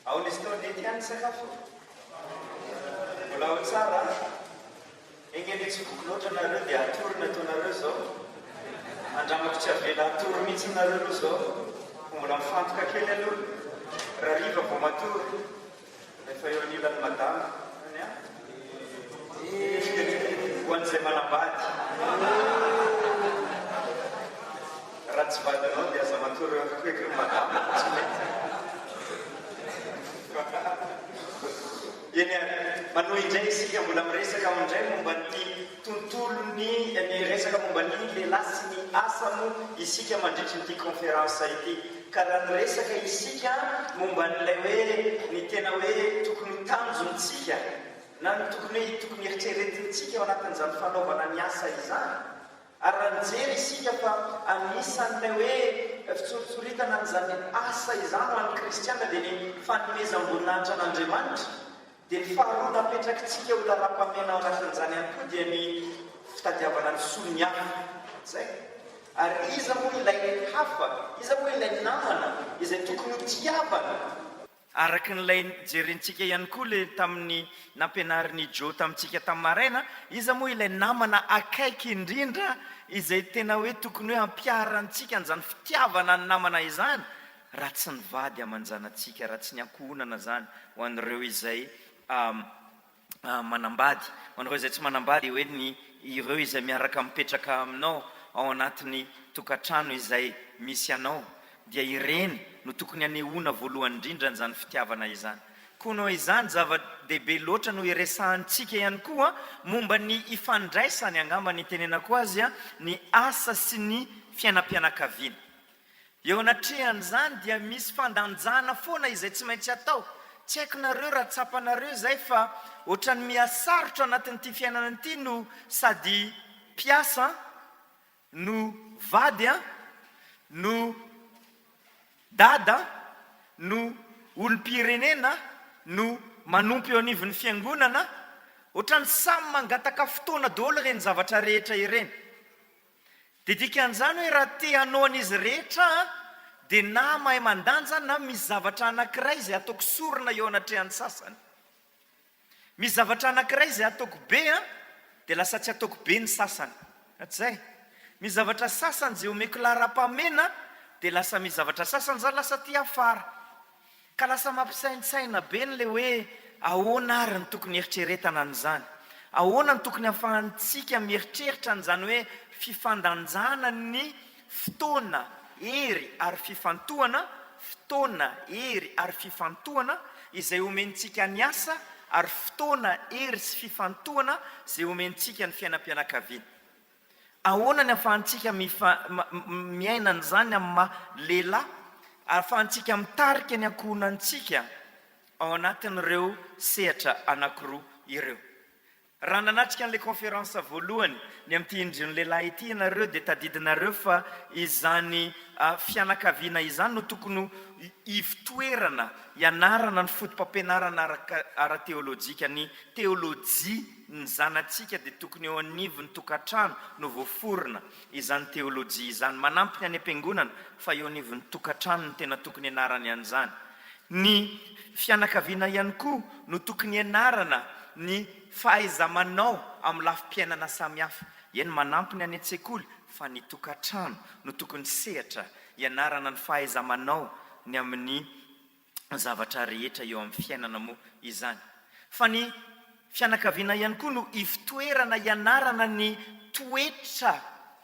Ahoana izy teo? Nety ihany ny sakafo? Mbola ao tsara an? Enga anie tsy voky loatra nareo dia hatory ny ataonareo izao. Andramako tsy avela hatory mihitsy nareo aloha izao fa mbola mifantoka kely aloha. Rahariva vao matory rehefa eo anilan'i madama. Zany an? Ho an'izay manambady. Raha tsy vadinao dia aza matory eo akaikin'i madama fa tsy mety. Eny ary, manohy indray isika mbola miresaka indray momba an'ity tontolon'ny ny resaka momba ny lehilahy sy ny asa moa isika mandritry ity conférence ity. Ka raha niresaka isika momba an'ilay hoe ny tena hoe tokony ho tanjontsika na ny tokony hoe tokony eritreretintsika ao anatin'izany fanaovana ny asa izany, Ary raha nijery isika fa anisan'ilay hoe fitsoritsoritana an'izany asa izany ho an'ny kristiana dia ny fanomezam-boninahitra an'Andriamanitra, dia ny faharoa napetrakitsika ho laharam-pahamehana ao anatin'izany ihany koa dia ny fitadiavana ny solon'ny hafa. Izay. Ary iza moa ilay hafa? Iza moa ilay namana izay tokony ho tiavana? Araka an'ilay jerentsika ihany koa ilay tamin'ny nampianarin'i Joe tamintsika tamin'ny maraina, iza moa ilay namana akaiky indrindra izay tena hoe tokony hoe hampiharantsika an'izany fitiavana ny namana izany raha tsy ny vady aman-janatsika, raha tsy ny ankohonana izany ho an'ireo izay manambady. Ho an'ireo izay tsy manambady dia hoe ny ireo izay miaraka mipetraka aminao ao anatin'ny tokantrano izay misy anao dia ireny no tokony hanehoana voalohany indrindra an'izany fitiavana izany. Koa noho izany zava-dehibe loatra no iresahantsika ihany koa momba ny ifandraisany angamba ny itenenako azy ny asa sy ny fiainam-pianakaviana. Eo anatrehan'izany dia misy fandanjana foana izay tsy maintsy atao. Tsy haiko nareo raha tsapanareo izay fa ohatran'ny miha sarotra anatin'ity fiainana ity no sady mpiasa an, no vady an, no dada an, no olom-pirenena, no manompo eo anivon'ny fiangonana. Ohatran'ny samy mangataka fotoana daholo ireny zavatra rehetra ireny. Dia dikan'izany hoe raha te hanao an'izy rehetra aho dia na mahay mandanja na misy zavatra anankiray izay ataoko sorona eo anatrehan'ny sasany. Misy zavatra anankiray izay ataoko be an, dia lasa tsy ataoko be ny sasany. Tsy izay? Misy zavatra sasany izay omeko laharam-pahamehana dia lasa misy zavatra sasany izany lasa aty afara. Ka lasa mampisaintsaina be ny le hoe ahoana ary no tokony hieritreretana an'izany? Ahoana no tokony hahafahantsika mieritreritra an'izany hoe fifandanjana ny fotoana, hery ary fifantohana, fotoana, hery ary fifantohana izay omentsika ny asa ary fotoana, hery sy fifantohana izay omentsika ny fiainam-pianakaviana? Ahoana ny ahafahantsika miaina an'izany amin'ny maha lehilahy? Ahafahantsika mitarika ny ankohonantsika ao anatin'ireo sehatra anankiroa ireo. Raha nanatrika an'ilay conférence voalohany ny amin'ity indrin'ny lehilahy ity ianareo dia tadidinareo fa izany fianakaviana izany no tokony ho ivotoerana hianarana ny fotopampianarana ara-teolojika, ny teolojia. Ny zanatsika dia tokony eo anivon'ny tokantrano no voaforona izany teolojia izany. Manampy ny any am-piangonana fa eo anivon'ny tokantrano no tena tokony hianarany an'izany. Ny fianakaviana ihany koa no tokony hianarana ny fahaiza-manao amin'ny lafim-piainana samihafa. Eny, manampy ny any an-tsekoly fa ny tokantrano no tokony sehatra hianarana ny fahaiza-manao ny amin'ny zavatra rehetra eo amin'ny fiainana moa izany. Fa ny fianakaviana ihany koa no ivotoerana hianarana ny toetra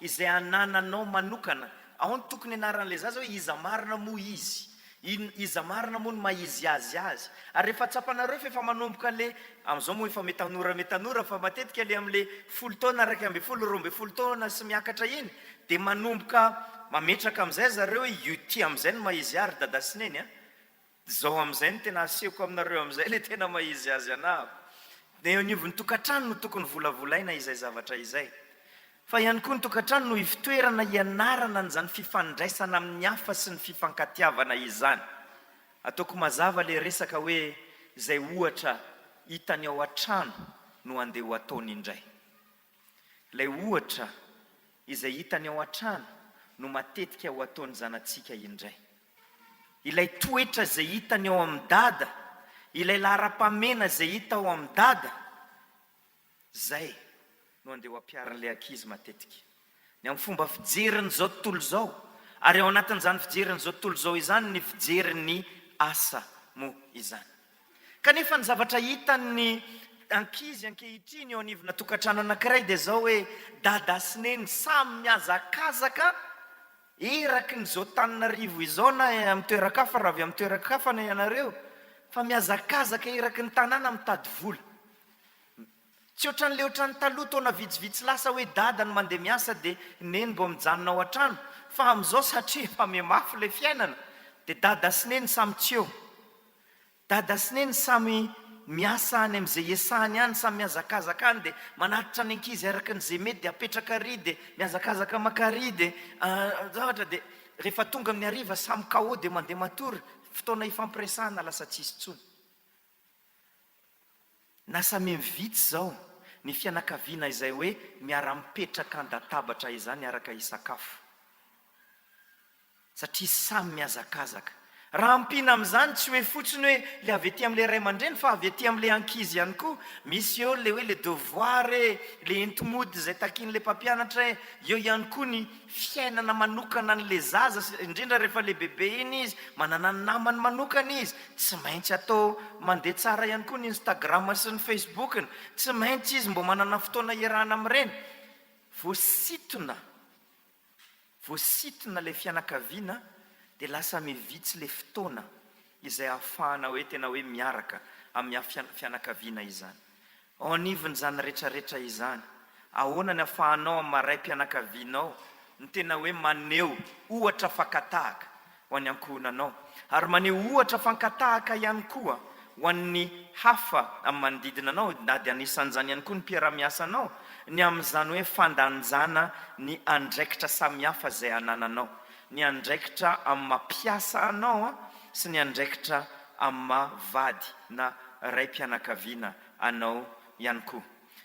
izay anananao manokana. Ao no tokony hianaran'ilay zaza hoe iza marina moa izy, iza marina moa no maha izy azy azy. Ary rehefa tsapanareo fa efa manomboka ilay, amin'izao moa efa mitanora mitanora fa matetika ilay amin'ilay folo taona, 11, 12 taona sy miakatra iny Dia manomboka mametraka amin'izay zareo hoe io ity amin'izay no maha izy ahy ry dada sy neny a! Izao amin'izay no tena asehoko aminareo amin'izay ilay tena maha izy azy anah. Dia eo anivon'ny tokantrano no tokony volavolaina izay zavatra izay. Fa ihany koa ny tokantrano no ivotoerana hianarana an'izany fifandraisana amin'ny hafa sy ny fifankatiavana izany. Ataoko mazava ilay resaka hoe izay ohatra hitany ao an-trano no andeha ho ataony indray. Ilay ohatra izay hitany ao an-trano no matetika ho ataon'ny zanatsika indray. Ilay toetra izay hitany ao amin'i Dada, ilay laharam-pahamehana izay hita ao amin'i Dada, izay no andeha ho ampiharin'ilay ankizy matetika. Ny amin'ny fomba fijerin'izao tontolo izao, ary ao anatin'izany fijerin'izao tontolo izao izany ny fijerin'ny asa moa izany. Kanefa ny zavatra hitan'ny ankizy ankehitriny eo anivona tokantrano anankiray dia izao hoe, Dada sy Neny samy mihazakazaka eraky ny izao Taninarivo izao na amin'ny toeran-kafa raha avy amin'ny toeran-kafa na ianareo fa mihazakazaka eraky ny tanàna mitady vola. Tsy ohatran'ilay ohatran'ny taloha taona vitsivitsy lasa hoe dada no mandeha miasa dia neny mbo mijanona ao an-trano fa amin'izao satria efa mihamafy ilay fiainana dia dada sy neny samy tsy eo. Dada sy neny samy miasa any amin'izay iasany any, samy mihazakazaka any dia manatitra ny ankizy araka ny izay mety dia apetraka ary dia mihazakazaka maka ary dia zavatra dia rehefa tonga amin'ny hariva samy KO dia mandeha matory, fotoana ifampiresahana lasa tsisy intsony. Na samy vitsy izao ny fianakaviana izay hoe miara-mipetraka an-databatra izany araka hisakafo. Satria samy mihazakazaka. Raha ampiana amin'izany tsy hoe fotsiny hoe ilay avy aty amin'ilay ray aman-dreny fa avy aty amin'ilay ankizy ihany koa. Misy eo ilay hoe ilay devoir e, ilay enti-mody izay takian'ilay mpampianatra e, eo ihany koa ny fiainana manokana an'ilay zaza, indrindra rehefa lehibebe iny izy, manana ny namany manokana izy, tsy maintsy atao mandeha tsara ihany koa ny Instagram sy ny Facebook-ny, tsy maintsy izy mbo manana fotoana iarahana amin'ireny. Voasintona, voasintona ilay fianakaviana dia lasa mivitsy ilay fotoana izay ahafahana hoe tena hoe miaraka amin'ny fianakaviana izany. Ao anivon'izany retraretra izany, ahoana ny afahanao amin'ny maha raim-pianakavianao no tena hoe maneho ohatra fakan-tahaka ho an'ny ankohonanao, ary maneho ohatra fankan-tahaka ihany koa ho an'ny hafa amin'ny manodidina anao, na dia anisan'izany ihany koa ny mpiara-miasa anao, ny amin'izany hoe fandanjana ny andraikitra samihafa izay anananao, ny andraikitra amin'ny maha mpiasa anao sy ny andraikitra amin'ny maha vady na raim-pianakaviana anao ihany koa.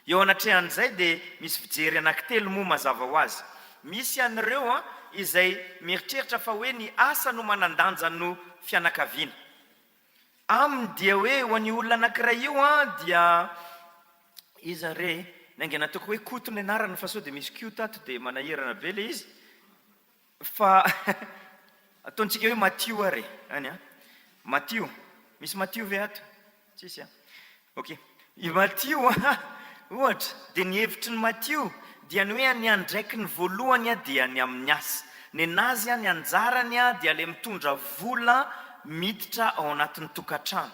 Eo anatrehan'izay dia misy fijery anankitelo moa mazava ho azy. Misy an'ireo izay mieritreritra fa hoe ny asa no manan-danja noho fianakaviana. Aminy dia hoe ho an'io olona anankiray io dia iza re? Ny haingana ataoko hoe Koto ny anarany fa sao dia misy Koto ato dia manahirana be ilay izy. Fa ataontsika hoe Matio ary e, any an. Matio, misy Matio ve ato? Tsisy an. Ok. I Matio an, ohatra, dia ny hevitry ny Matio dia ny hoe ny andraikiny voalohany dia ny amin'ny asa. Nenazy an, ny anjarany an dia ilay mitondra vola miditra ao anatin'ny tokantrano.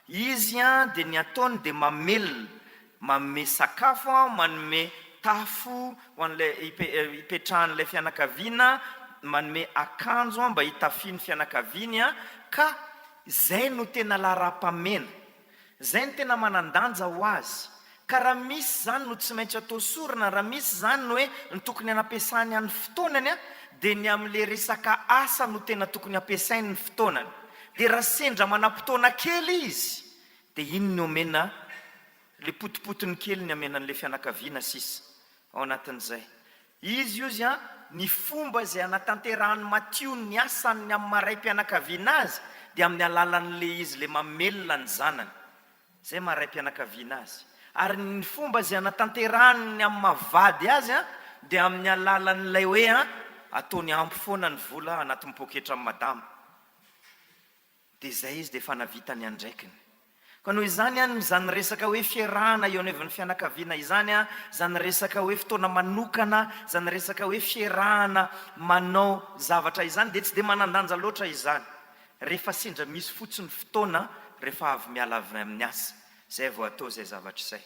Izy an dia ny ataony dia mamelona Manome sakafo aho, manome tafo ho an'ilay hipetrahan'ilay fianakaviana, manome akanjo aho mba hitafian'ny fianakaviany ka izay no tena laharam-pahamehana, izay no tena manan-danja ho azy. Ka raha misy izany no tsy maintsy atao sorona, raha misy izany no hoe ny tokony hanampiasany ny fotoanany dia ny amin'ilay resaka asa no tena tokony hampiasainy ny fotoanany. Dia raha sendra manam-potoana kely izy Dia iny ny omena le potipotiny kely ny amena an'le fianakaviana sisa ao anatin'izay. Izy ozy an, ny fomba izay anatanterahan'i Matio ny asany ny amin'ny maha raim-pianakaviana azy dia amin'ny alalan'le izy le mamelona ny zanany. Izay maha raim-pianakaviana azy. Ary ny fomba izay anatanterahany ny amin'ny maha vady azy an, dia amin'ny alalan'ilay hoe an, ataony ampy foana ny vola anatin'ny poketran'i madama. Dia izay izy dia efa navita ny andraikiny. Ka noho izany an, izany resaka hoe fiarahana eo anivon'ny fianakaviana izany an, izany resaka hoe fotoana manokana, izany resaka hoe fiarahana manao zavatra izany dia tsy dia manan-danja loatra izany. Rehefa sendra misy fotsiny fotoana rehefa avy miala avy amin'ny asa, izay vao atao izay zavatra izay.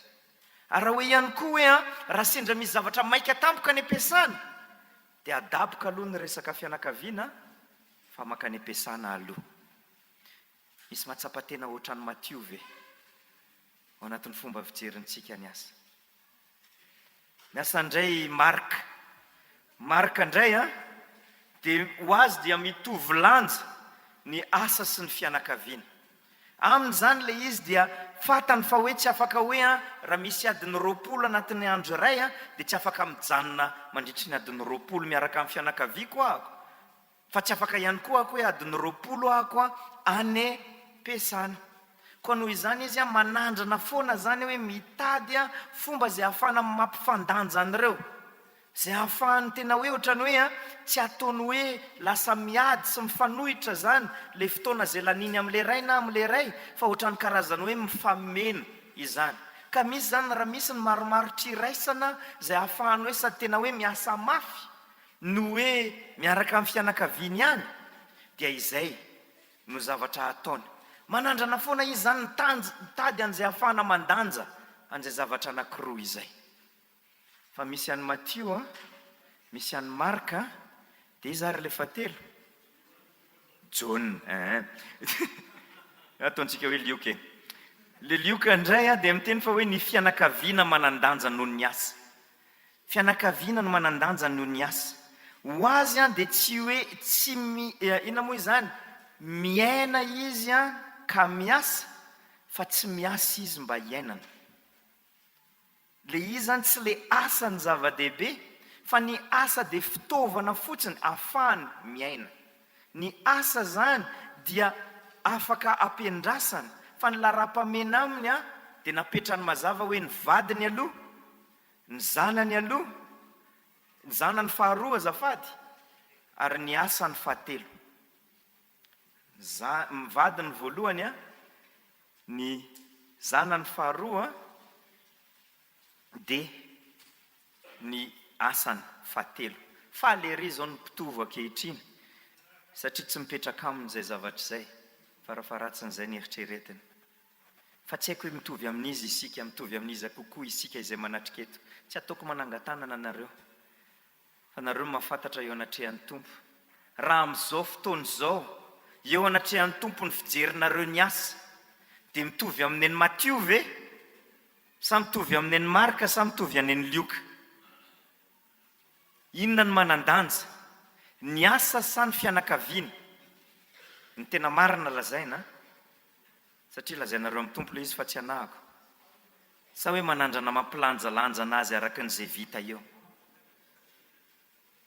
Ary raha hoe ihany koa hoe an, raha sendra misy zavatra maika tampoka any am-piasana dia adaboka aloha ny resaka fianakaviana Fa mankany am-piasana aloha. Misy mahatsapa tena hoatran'i Matio ve? Ao anatin'ny fomba fijerintsika ny asa. Ny asa indray i Marc. Marc indray an, dia ho azy dia mitovy lanja ny asa sy ny fianakaviana. Aminy izany ilay izy dia fantany fa hoe tsy afaka hoe an, raha misy adiny 20 anatin'ny andro iray an, dia tsy afaka mijanona mandritry ny adiny 20 miaraka amin'ny fianakaviako aho. Fa tsy afaka ihany koa ako hoe adiny 20 ako any am-piasana. Koa noho izany izy manandrana foana izany hoe mitady fomba izay ahafahana mampifandanja an'ireo. Izay ahafahany tena hoe ohatran'ny hoe tsy ataony hoe lasa miady sy mifanohitra izany ilay fotoana izay laniany amin'ilay iray na amin'ilay iray fa ohatran'ny karazany hoe mifameno izany. Ka misy izany raha misy ny marimaritra iraisana izay ahafahany hoe sady tena hoe miasa mafy no hoe miaraka amin'ny fianakaviany ihany dia izay no zavatra ataony. Manandrana foana izy izany mitady an'izay ahafahana mandanja an'izay zavatra anankiroa izay. Fa misy an'i Matio a, misy an'i Marka a, dia iza ary ilay fahatelo? Jaona eh. Ataontsika hoe Lioka e. Ilay Lioka indray a dia miteny fa hoe ny fianakaviana manan-danja noho ny asa. Fianakaviana no manan-danja noho ny asa. Ho azy a dia tsy hoe tsy mi, inona moa izany? Miaina izy a ka miasa fa tsy miasa izy mba hiainana. Le izy zany tsy le asa ny zava-dehibe fa ny asa dia fitaovana fotsiny afahany miaina. Ny asa zany dia afaka ampiandrasana fa ny laharam-pamena aminy an dia napetrany mazava hoe ny vadiny aloha, ny zanany aloha, ny zanany faharoa azafady, ary ny asany fahatelo. Za, ny vadiny voalohany an, ny zanany faharoa dia ny asany fahatelo. Faly ery izao ny mpitovo ankehitriny satria tsy mipetraka aminy izay zavatra izay, farafaharatsiny izay ny eritreretiny. Fa tsy haiko hoe mitovy amin'iza isika, mitovy amin'iza kokoa isika izay manatrika eto. Tsy ataoko manangan-tanana nareo. Fa nareo no mahafantatra eo anatrehan'ny Tompo. Raha amin'izao fotoana izao, eo anatrehan'ny Tompo ny fijerinareo ny asa, dia mitovy amin'ny an'i Matio ve? Sa mitovy amin'ny an'i Marka sa mitovy any an'i Lioka? Inona no manan-danja? Ny asa sa ny fianakaviana? Ny tena marina lazaina an! Satria lazainareo amin'ny Tompo ilay izy fa tsy anahako. Sa hoe manandrana mampilanjalanja anazy araka ny izay vita eo?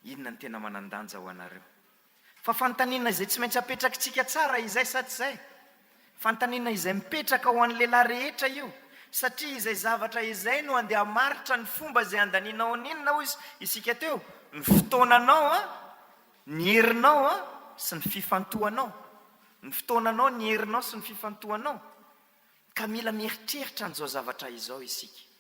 Inona no tena manan-danja ho anareo? Fa fanontaniana izay tsy maintsy apetrakitsika tsara izay sa tsy izay? Fanontaniana izay mipetraka ho an'ny lehilahy rehetra io, satria izay zavatra izay no andeha hamaritra ny fomba izay handanianao an'inona hoy isika teo? Ny fotoananao an, ny herinao an, sy ny fifantohanao. Ny fotoananao, ny herinao sy ny fifantohanao. Ka mila mieritreritra an'izao zavatra izao isika.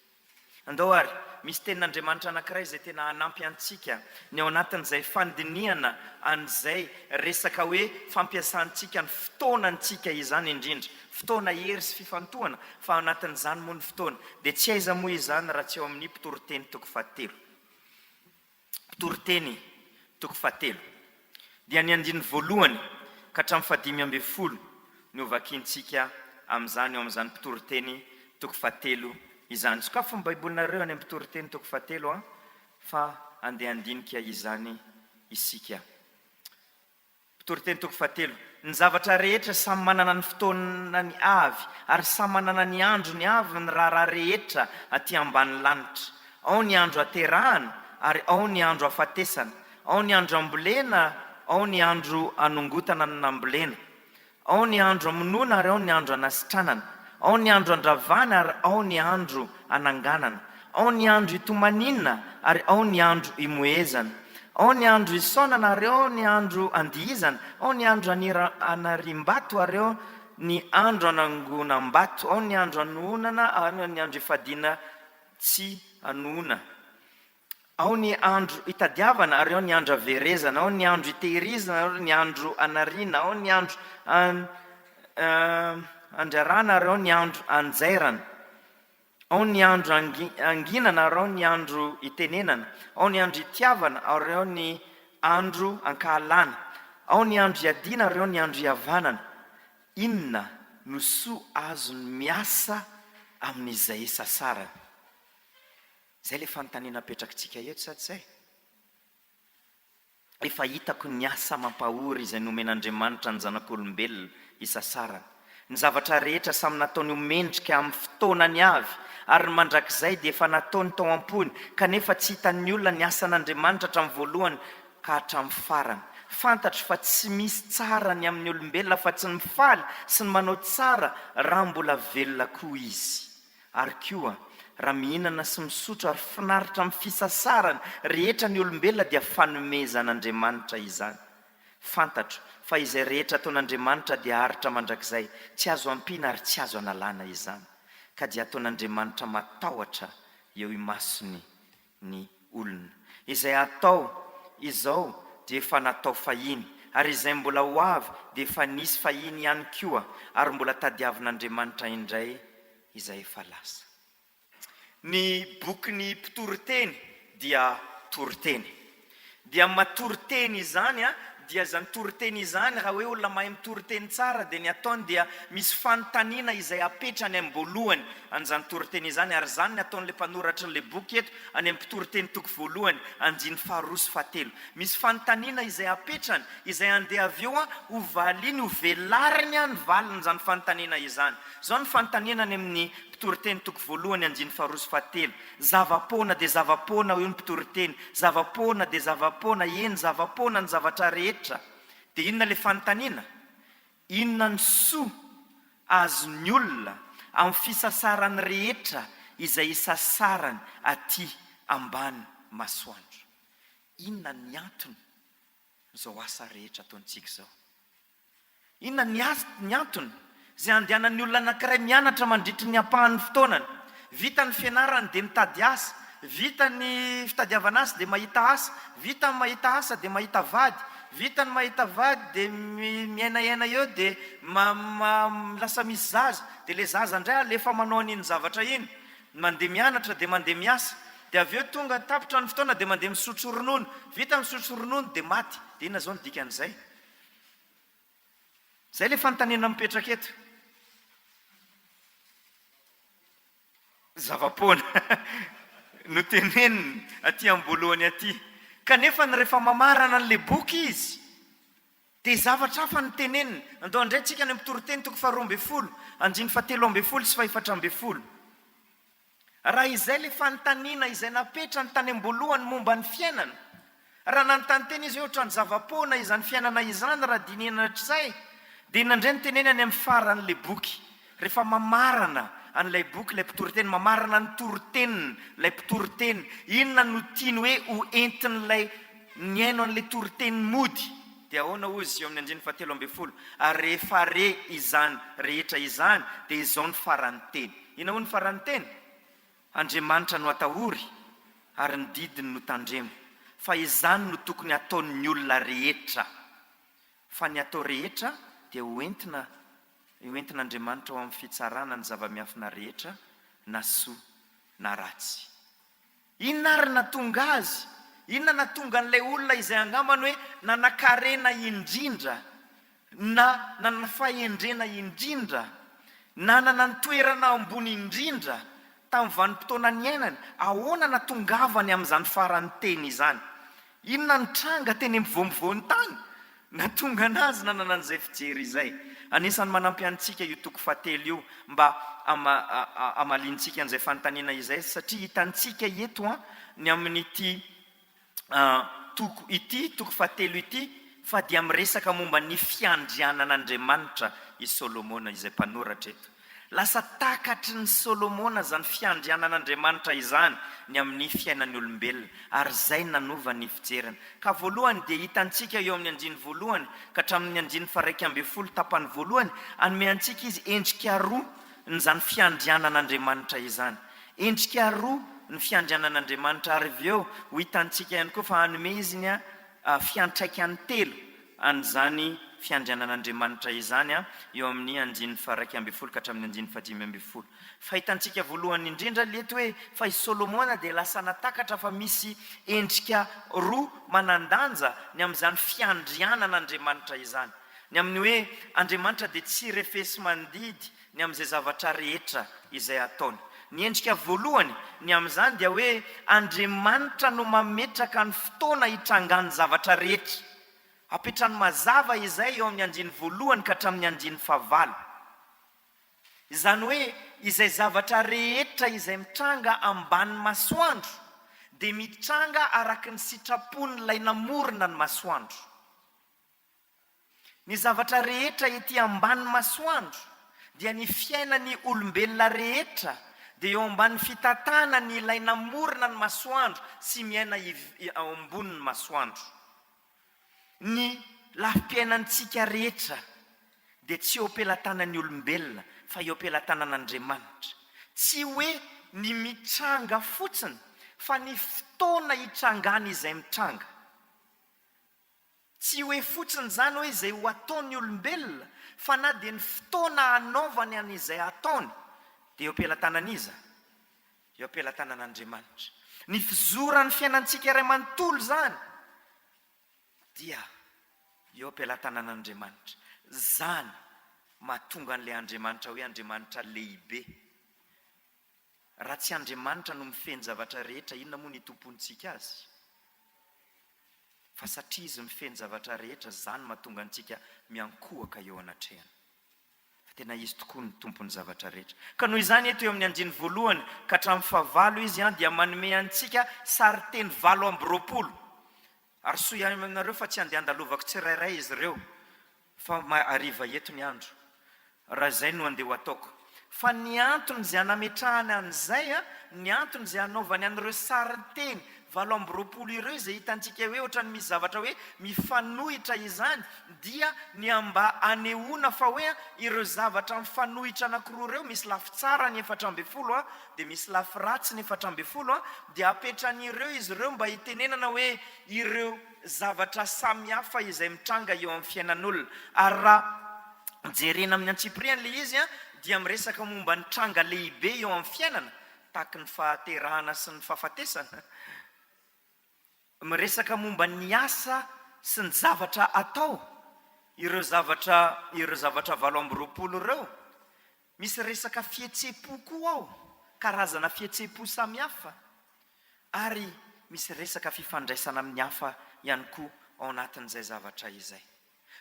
Andao ary, misy tenin'Andriamanitra anankiray izay tena hanampy antsika ny ao anatin'izay fandinihana an'izay resaka hoe fampiasantsika ny fotoanantsika izany indrindra. Fotoana, hery sy fifantohana, fa ao anatin'izany moa ny fotoana. Dia tsy aiza moa izany raha tsy ao amin'ny Mpitoriteny toko fahatelo. Mpitoriteny toko fahatelo, dia ny andininy voalohany ka hatramin'ny fahadimy ambin'ny folo no hovakintsika amin'izany ao amin'izany Mpitoriteny toko fahatelo izany. Sokafo ny Baibolinareo any amin'ny Mpitoriteny toko fahatelo an, fa andeha handinika izany isika. Mpitoriteny toko fahatelo. Ny zavatra rehetra samy manana ny fotoanany avy, ary samy manana ny androny avy ny raharaha rehetra aty ambany lanitra. Ao ny andro aterahana, ary ao ny andro afatesana. Ao ny andro ambolena, ao ny andro anongotana ny nambolena. Ao ny andro amonoana ary ao ny andro anasitranana. Ao ny andro andravana ary ao ny andro ananganana. Ao ny andro itomaniana ary ao ny andro imohezana. Ao ny andro isaonana ary ao ny andro andihizana. Ao ny andro anariam-bato ary ao ny andro anangonam-bato. Ao ny andro anohonana ary ao ny andro ifadiana tsy anohona. Ao ny andro itadiavana ary ao ny andro averezana, ao ny andro itehirizana ary ao ny andro anariana, ao ny andro andrarana ary ao ny andro anjairana, ao ny andro anginana ary ao ny andro itenenana, ao ny andro itiavana ary ao ny andro ankahalana, ao ny andro iadiana ary ao ny andro ihavanana. Inona no soa azon'ny miasa amin'izay sasarany? Zay le fanontaniana apetrakitsika eto sa tsy zay? Efa hitako ny asa mampahory izay nomen'Andriamanitra ny zanak'olombelona hisasarana. Ny zavatra rehetra samy nataony ho mendrika amin'ny fotoanany avy, ary ny mandrakizay dia efa nataony tao am-pony, kanefa tsy hitan'ny olona ny asan'Andriamanitra hatramin'ny voalohany ka hatramin'ny farany. Fantatro fa tsy misy tsara ny amin'ny olombelona afa-tsy ny mifaly sy ny manao tsara raha mbola velona koa izy. Ary koa, raha mihinana sy misotro ary finaritra amin'ny fisasarany rehetra ny olombelona dia fanomezan'Andriamanitra izany. Fantatro fa izay rehetra ataon'Andriamanitra dia haharitra mandrakizay, tsy azo ampiana ary tsy azo analana izany. Ka dia ataon'Andriamanitra matahotra eo imasony ny olona. Izay atao izao dia efa natao fahiny, ary izay mbola ho avy dia efa nisy fahiny ihany koa, ary mbola tadiavin'Andriamanitra indray izay efa lasa. Ny bokin'ny Mpitoriteny dia toriteny. Dia amin'ny maha toriteny izany dia izany toriteny izany raha hoe olona mahay mitory teny tsara dia ny ataony dia misy fanontaniana izay apetrany am-boalohany an'izany toriteny izany ary izany ny ataon'ilay mpanoratrin'ilay boky eto any amin'ny Mpitoriteny toko voalohany andininy faharoa sy fahatelo. Misy fanontaniana izay apetrany izay andeha avy eo ho valiany ho velariny ny valin'izany fanontaniana izany. Izao ny fanontaniana any amin'ny Mpitoriteny toko voalohany andininy faharoa sy fahatelo. Zava-poana dia zava-poana, hoy ny mpitoriteny, zava-poana dia zava-poana, eny, zava-poana ny zavatra rehetra. Dia inona ilay fanontaniana? Inona ny soa azon'ny olona amin'ny fisasarany rehetra izay isasarany aty ambany masoandro? Inona ny antony izao asa rehetra ataontsika izao? Inona ny as, ny antony? Izay andehanan'ny olona anankiray mianatra mandritry ny ampahan'ny fotoanany. Vita ny fianarany dia mitady asa. Vita ny fitadiavana asa dia mahita asa. Vita ny mahita asa dia mahita vady. Vita ny mahita vady dia miainaiaina eo dia ma, ma, lasa misy zaza. Dia ilay zaza indray alefa manao an'iny zavatra iny. Mandeha mianatra dia mandeha miasa. Dia avy eo tonga tapitra ny fotoana dia mandeha misotro ronono. Vita misotro ronono dia maty. Dia inona izao ny dikan'izay? Izay ilay fanontaniana mipetraka eto. Zava-poana no teneniny aty am-boalohany aty. Kanefa ny rehefa mamarana an'ilay boky izy, dia zavatra hafa no teneniny. Andao handray tsika any amin'ny Toriteny toko faharoa ambin'ny folo, andininy fahatelo ambin'ny folo sy fahefatra ambin'ny folo. Raha izay ilay fanontaniana izay napetrany tany am-boalohany momba ny fiainana, raha nanontany tena izy hoe ohatran'ny zava-poana izany fiainana izany raha dinihina hatrizay, dia nandray ny teneny any amin'ny faran'ilay boky. Rehefa mamarana an'ilay boky ilay mpitoriteny, mamarana ny toriteniny ilay mpitoriteny, inona no tiany hoe ho entin'ilay nihaino an'ilay toriteny mody? Dia ahoana hozy eo amin'ny andininy fahatelo ambin'ny folo? Ary rehefa re izany rehetra izany, dia izao ny faran'ny teny. Inona hoy ny faran'ny teny? Andriamanitra no atahory ary ny didiny no tandremo, fa izany no tokony hataon'ny olona rehetra. Fa ny atao rehetra dia ho entina ho entin'Andriamanitra ho amin'ny fitsarana ny zava-miafina rehetra, na soa na ratsy. Inona ary nahatonga azy? Inona nahatonga an'ilay olona izay angambany hoe nanankarena indrindra, na nanana fahendrena indrindra, nanana ny toerana ambony indrindra tamin'ny vanim-potoana niainany, ahoana nahatongavany amin'izany faran'ny teny izany? Inona no tranga teny ampovoampovoany tany nahatonga anazy nanana an'izay fijery izay? Anisan'ny manampy antsika io toko fahatelo io mba hamaliantsika an'izay fanontaniana izay satria hitantsika eto ny amin'ity toko ity, toko fahatelo ity, fa dia miresaka momba ny fiandrianan'Andriamanitra i Solomona izay mpanoratra eto. Lasa takatry ny Solomona izany fiandrianan'Andriamanitra izany ny amin'ny fiainan'ny olombelona, ary izay nanova ny fijeriny. Ka voalohany dia hitantsika eo amin'ny andininy voalohany ka hatramin'ny andininy faha-11 tapany voalohany, hanome antsika izy endrika roa n'izany fiandrianan'Andriamanitra izany. Endrika roa ny fiandrianan'Andriamanitra, ary avy eo ho hitantsika ihany koa fa hanome izy ny fiantraikany telo an'izany fiandrianan'Andriamanitra izany eo amin'ny andininy faha-11 ka hatramin'ny andininy faha-15. Fahitantsika voalohany indrindra aleto hoe fa i Solomona dia lasa natakatra fa misy endrika roa manan-danja ny amin'izany fiandrianan'Andriamanitra izany. Ny amin'ny hoe Andriamanitra dia tsy refesi-mandidy ny amin'izay zavatra rehetra izay ataony. Ny endrika voalohany ny amin'izany dia hoe Andriamanitra no mametraka ny fotoana hitrangan'ny zavatra rehetra. Apetrany mazava izay eo amin'ny andininy voalohany ka hatramin'ny andininy fahavalo. Izany hoe izay zavatra rehetra izay mitranga ambany masoandro dia mitranga araka ny sitrapon'ilay namorona ny masoandro. Ny zavatra rehetra ety ambany masoandro dia ny fiainan'ny olombelona rehetra dia eo ambany fitantanany ilay namorona ny masoandro sy miaina ao ambonin'ny masoandro. Ny lafim-piainantsika rehetra dia tsy eo am-pelatanan'ny olombelona fa eo am-pelatanan'Andriamanitra. Tsy hoe ny mitranga fotsiny fa ny fotoana hitrangany izay mitranga. Tsy hoe fotsiny izany hoe izay ho ataon'ny olombelona fa na dia ny fotoana hanaovany an'izay ataony dia eo am-pelatanan'iza? Eo am-pelatanan'Andriamanitra. Ny fizoran'ny fiainantsika iray manontolo izany dia eo am-pelatanan'Andriamanitra. Izany mahatonga an'ilay Andriamanitra hoe Andriamanitra lehibe. Raha tsy Andriamanitra no mifehy ny zavatra rehetra, inona moa no itompoantsika Azy? Fa satria Izy mifehy ny zavatra rehetra, izany mahatonga antsika miankohoka eo anatrehany. Fa tena Izy tokoa no Tompon'ny zavatra rehetra. Ka noho izany eto eo amin'ny andininy voalohany ka hatramin'ny fahavalo Izy dia manome antsika sarin-teny 28. Ary soa ihany aminareo fa tsy handeha handalovako tsirairay izy ireo fa hariva eto ny andro raha izay no andeha ho ataoko. Fa ny antony izay anametrahany an'izay, ny antony izay anaovany an'ireo sarin-teny 28 ireo izay hitantsika hoe ohatran'ny misy zavatra hoe mifanohitra izany dia ny mba hanehoana fa hoe ireo zavatra mifanohitra anankiroa ireo, misy lafy tsara ny 14 dia misy lafy ratsy ny 14, dia apetran'ireo izy ireo mba hitenenana hoe ireo zavatra samihafa izay mitranga eo amin'ny fiainan'olona. Ary raha jerena amin'ny antsipiriany ilay izy dia miresaka momba ny tranga lehibe eo amin'ny fiainana, tahaky ny fahaterahana sy ny fahafatesana, miresaka momba ny asa sy ny zavatra atao ireo zavatra ireo zavatra 28 ireo. Misy resaka fihetseham-po koa ao, karazana fihetseham-po samihafa, ary misy resaka fifandraisana amin'ny hafa ihany koa ao anatin'izay zavatra izay.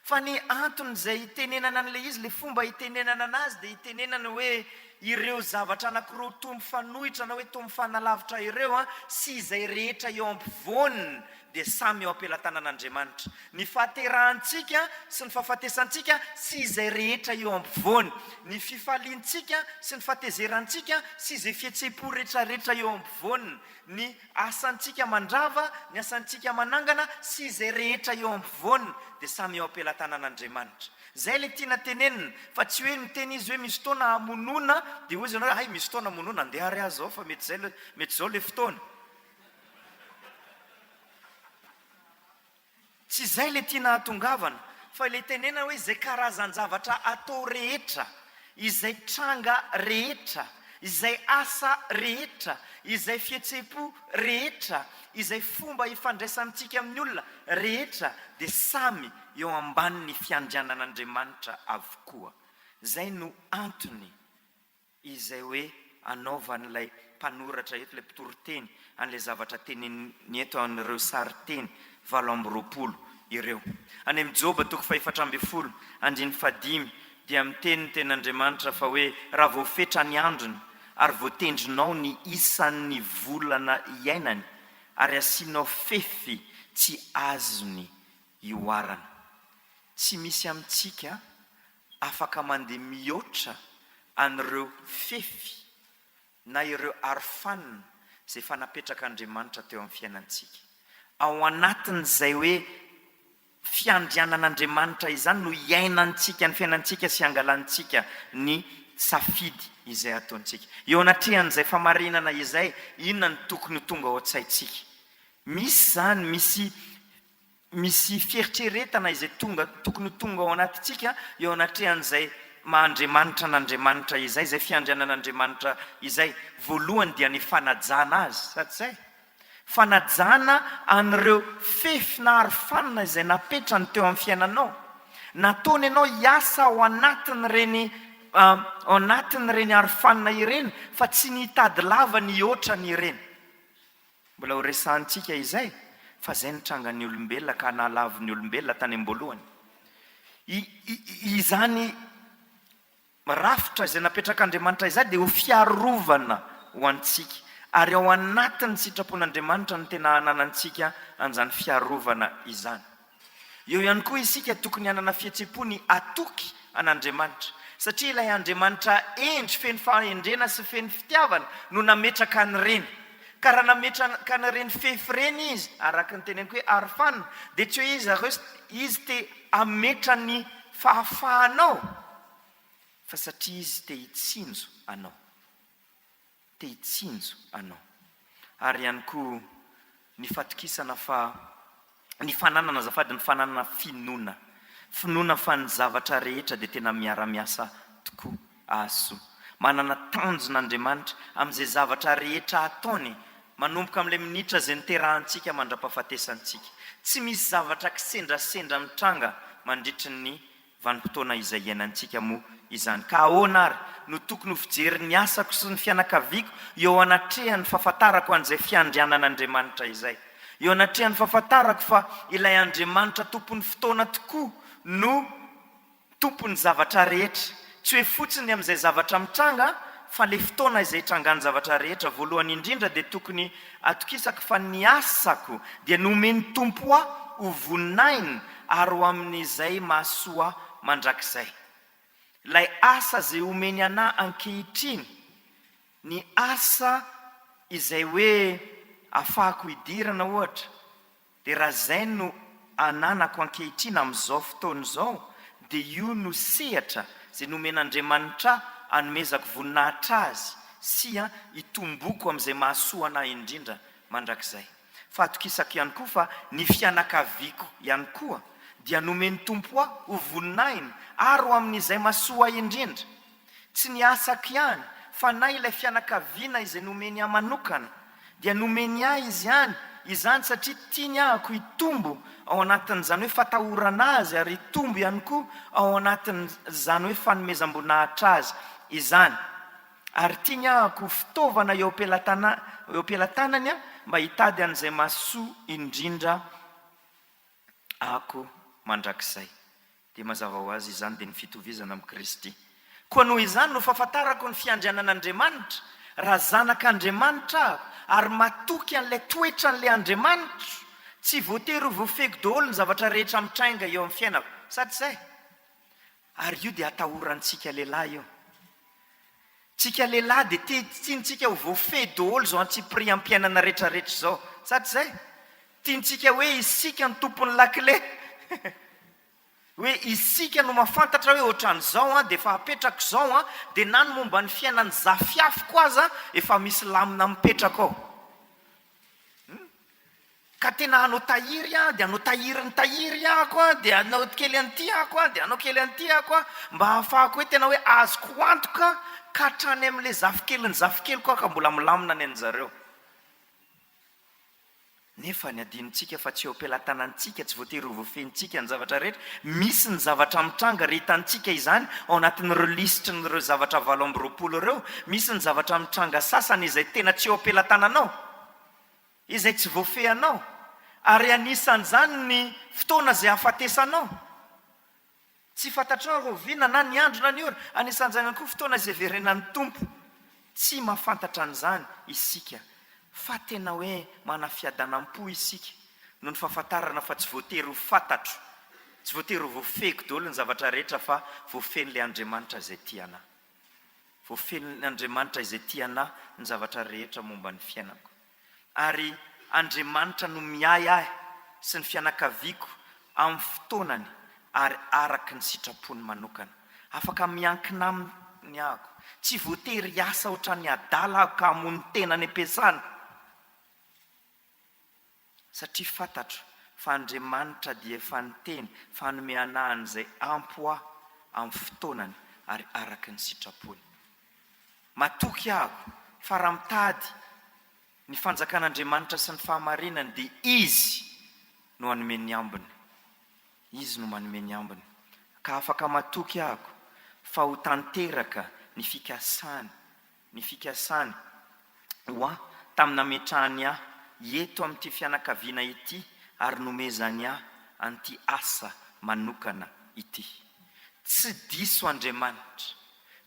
Fa ny anton'izay itenenana an'ilay izy, ilay fomba itenenana anazy dia itenenana hoe ireo zavatra anankiroa toa mifanohitra na hoe toa mifanalavitra ireo sy izay rehetra eo ampovoany dia samy eo am-pelatanan'Andriamanitra. Ny fahaterahantsika sy ny fahafatesantsika sy izay rehetra eo ampovoany. Ny fifaliantsika sy ny fahatezerantsika sy izay fihetseham-po rehetrarehetra eo ampovoany. Ny asantsika mandrava, ny asantsika manangana sy izay rehetra eo ampovoany dia samy eo am-pelatanan'Andriamanitra. Izay ilay tiana tenenina, fa tsy hoe miteny izy hoe misy fotoana hamonoana dia hoy izy ianao hoe hay misy fotoana hamonoana, andeha ary aho izao fa mety izay ilay, mety izao ilay fotoana. Tsy izay ilay tiana hahatongavana, fa ilay tenenana hoe izay karazan-javatra atao rehetra, izay tranga rehetra, izay asa rehetra, izay fihetseham-po rehetra, izay fomba ifandraisantsika amin'ny olona rehetra dia samy eo ambanin'ny fiandrianan'Andriamanitra avokoa. Izay no antony Izay hoe anaovan'ilay mpanoratra eto, ilay mpitoriteny, an'ilay zavatra teneniny eto an'ireo sarin-teny 28 ireo. Any amin'ny Joba toko fahefatra ambin'ny folo, andininy fahadimy, dia miteny ny Tenin'Andriamanitra fa hoe raha voafetra ny androny, ary voatendrinao ny isan'ny volana iainany, ary asianao fefy tsy azony ihoarana. Tsy misy amintsika afaka mandeha mihoatra an'ireo fefy na ireo arofanina izay efa napetrak'Andriamanitra teo amin'ny fiainantsika. Ao anatin'izay hoe fiandrianan'Andriamanitra izany no iainantsika ny fiainantsika sy angalantsika ny safidy izay ataontsika. Eo anatrehan'izay famarinana izay, inona no tokony ho tonga ao an-tsaintsika? Misy izany, misy Misy fieritreretana izay tonga, tokony ho tonga ao anatintsika eo anatrehan'izay maha Andriamanitra an'Andriamanitra izay, izay fiandrianan'Andriamanitra izay. Voalohany dia ny fanajana Azy, sa tsy izay? Fanajana an'ireo fefy na arofanina izay napetrany teo amin'ny fiainanao. Nataony ianao hiasa ao anatin'ireny ao anatin'ireny arofanina ireny fa tsy ny hitady lava ny hihoatra ny ireny. Mbola ho resahantsika izay fa izay no trangan'ny olombelona ka nahalavo ny olombelona tany am-boalohany. I, i, izany rafitra izay napetrak'Andriamanitra izay dia ho fiarovana ho antsika ary ao anatin'ny sitrapon'Andriamanitra no tena hananantsika an'izany fiarovana izany. Eo ihany koa isika tokony hanana fihetsem-po ny hatoky an'Andriamanitra, satria ilay Andriamanitra hendry feno fahendrena sy feno fitiavana no nametraka an'ireny. Ka raha nametraka an'ireny fefy ireny Izy, araka ny teneniko hoe arofanina, dia tsy hoe Izy ireo, Izy te hametra ny fahafahanao, fa satria Izy te hitsinjo anao. Te hitsinjo anao. Ary ihany koa ny fatokisana fa ny fananana azafady ny fananana finoana. Finoana fa ny zavatra rehetra dia tena miara-miasa tokoa ahasoa. Manana tanjona Andriamanitra amin'izay zavatra rehetra ataony manomboka amin'ilay minitra izay niterahantsika mandra-pahafatesantsika. Tsy misy zavatra kisendrasendra mitranga mandritry ny vanim-potoana izay iainantsika moa izany. Ka ahoana àry no tokony ho fijery ny asako sy ny fianakaviako eo anatrehan'ny fahafantarako an'izay fiandrianan'Andriamanitra izay? Eo anatrehan'ny fahafantarako fa ilay Andriamanitra tompon'ny fotoana tokoa no tompon'ny zavatra rehetra, tsy hoe fotsiny amin'izay zavatra mitranga fa ilay fotoana izay itrangan'ny zavatra rehetra. Voalohany indrindra dia tokony atokisako fa ny asako dia nomen'ny Tompo ahy ho voninahiny ary ho amin'izay mahasoa ahy mandrakizay. Ilay asa izay omeny anà ankehitriny, ny asa izay hoe afahako hidirana ohatra, dia raha izay no ananako ankehitriny amin'izao fotoana izao, dia io no sehatra izay nomen'Andriamanitra ahy hanomezako voninahitra Azy sy hitomboko amin'izay mahasoa anà indrindra mandrakizay. Fahatokisako ihany koa fa ny fianakaviako ihany koa dia nomen'ny Tompo ahy ho voninahiny ary ho amin'izay mahasoa ahy indrindra. Tsy ny asako ihany fa na ilay fianakaviana izay nomeny ahy manokana dia nomeny ahy izy ihany izany satria tiany ahako hitombo ao anatin'izany hoe fatahorana azy ary hitombo ihany koa ao anatin'izany hoe fanomezam-boninahitra azy izany. Ary tiany ahako ho fitaovana eo am-pelatanany mba hitady an'izay mahasoa indrindra ahako mandrakizay. Dia mazava ho azy izany dia ny fitovizana amin'i Kristy. Koa noho izany no fahafantarako ny fiandrianan'Andriamanitra, raha zanak'Andriamanitra aho ary matoky an'ilay toetran'ilay Andriamanitro, tsy voatery ho voafehiko daholo ny zavatra rehetra mitrainga eo amin'ny fiainako. Sa tsy izay? Ary io dia atahorantsika lehilahy io. Tsika lehilahy dia te tiantsika ho voafehy daholo izao antsipiriam-piainana retraretra izao. Sa tsy izay? Tiantsika hoe isika no tompon'ny lakile. Hoe isika no mahafantatra hoe ohatran'izao an, dia efa apetrako izao an, dia na ny momba ny fiainan'ny zafiafiko aza efa misy lamina mipetraka ao. Hum. Ka tena hanao tahiry aho, dia hanao tahirin'ny tahiry ahako an, dia hanao kely an'ity ahako an, dia hanao kely an'ity ahako an, mba hahafahako hoe tena hoe azoko antoka ka hatrany amin'ilay zafikelin'ny zafikeliko aho ka mbola milamina ny an'izareo. Nefa ny adinontsika fa tsy eo am-pelatanantsika, tsy voatery ho voafehintsika ny zavatra rehetra, misy ny zavatra mitranga re hitantsika izany ao anatin'ireo lisitrin'ireo zavatra 28 ireo, misy ny zavatra mitranga sasany izay tena tsy eo am-pelatananao. Izay tsy voafehinao, ary anisan'izany ny fotoana izay hahafatesanao. Tsy fantatrao rahoviana na ny andro na ny ora, anisan'izany ihany koa fotoana izay hiverenan'ny Tompo. Tsy mahafantatra an'izany isika, fa tena hoe manana fiadanam-po isika noho ny fahafantarana fa tsy voatery ho fantatro, tsy voatery ho voafehiko daholo ny zavatra rehetra fa voafehin'ilay Andriamanitra izay tia anà. Voafehin' Andriamanitra izay tia anà ny zavatra rehetra momba ny fiainako. Ary Andriamanitra no miahy ahy sy ny fianakaviako amin'ny fotoanany ary araka ny sitrapony manokana. Afaka miankina aminy aho. Tsy voatery hiasa ohatran'ny adala aho ka hamono tena any am-piasana. Satria fantatro fa Andriamanitra dia efa niteny fa hanome anà an'izay ampy ho ahy amin'ny fotoanany ary araka ny sitrapony. Matoky aho fa raha mitady ny fanjakan'Andriamanitra sy ny fahamarinany dia Izy no hanome ny ambiny. Izy no manome ny ambiny. Ka afaka matoky aho fa ho tanteraka ny fikasany ny fikasany ho ahy tamin'ny nametrahany ahy eto amin'ity fianakaviana ity ary nomezany ahy an'ity asa manokana ity. Tsy diso Andriamanitra.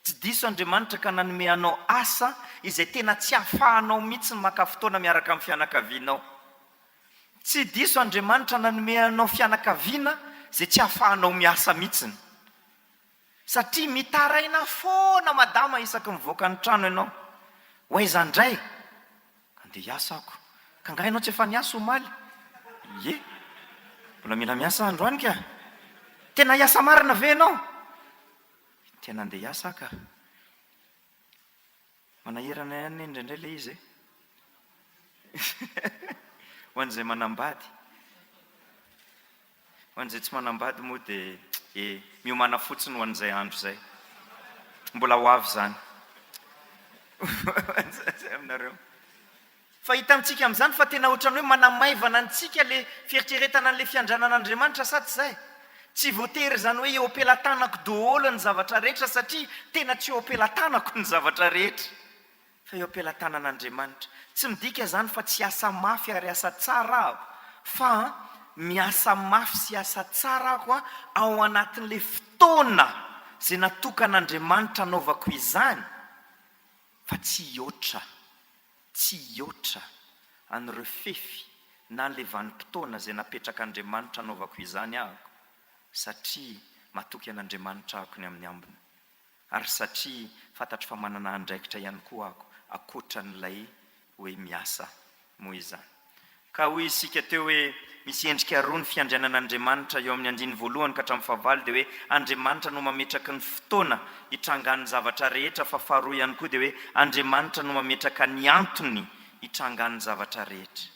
Tsy diso Andriamanitra ka nanome anao asa izay tena tsy ahafahanao mihitsy ny maka fotoana miaraka amin'ny fianakavianao. Tsy diso Andriamanitra nanome anao fianakaviana izay tsy ahafahanao miasa mihitsiny. Satria mitaraina foana madama isaky mivoaka ny trano ianao. Ho aiza indray? Andeha hiasa ako. Ka angaha ianao tsy efa niasa omaly? Ie. Mbola mila miasa aho androany ka. Tena hiasa marina ve ianao? Tena andeha hiasa aho ka. Manahirana ihany anie indraindray ilay izy e. Ho an'izay manambady. Ho an'izay tsy manambady moa dia e, miomàna fotsiny ho an'izay andro izay. Mbola ho avy izany. Izay aminareo. Fa hitantsika amin'izany fa tena ohatran'ny hoe manamaivana antsika ilay fieritreretana an'ilay fiandranan'Andriamanitra sa tsy izay? Tsy voatery izany hoe eo am-pelatanako daholo ny zavatra rehetra satria tena tsy eo am-pelatanako ny zavatra rehetra fa eo am-pelatanan'Andriamanitra. Tsy midika izany fa tsy hiasa mafy ary hiasa tsara aho fa miasa mafy sy hiasa tsara aho ao anatin'ilay fotoana izay natokan'Andriamanitra hanaovako izany fa tsy hihoatra. tsy hihoatra an'ireo fefy na an'ilay vanim-potoana izay napetrak'Andriamanitra hanaovako izany ahako, satria matoky an'Andriamanitra ahako ny amin'ny ambiny, ary satria fantatro fa manana andraikitra ihany koa ahako ankoatran'ilay hoe miasa moa izany. Ka hoy isika teo hoe misy endrika roa ny fiandrianan'Andriamanitra eo amin'ny andininy voalohany ka hatramin'ny fahavalo dia hoe Andriamanitra no mametraka ny fotoana hitrangan'ny zavatra rehetra fa faharoa ihany koa dia hoe Andriamanitra no mametraka ny antony hitrangan'ny zavatra rehetra.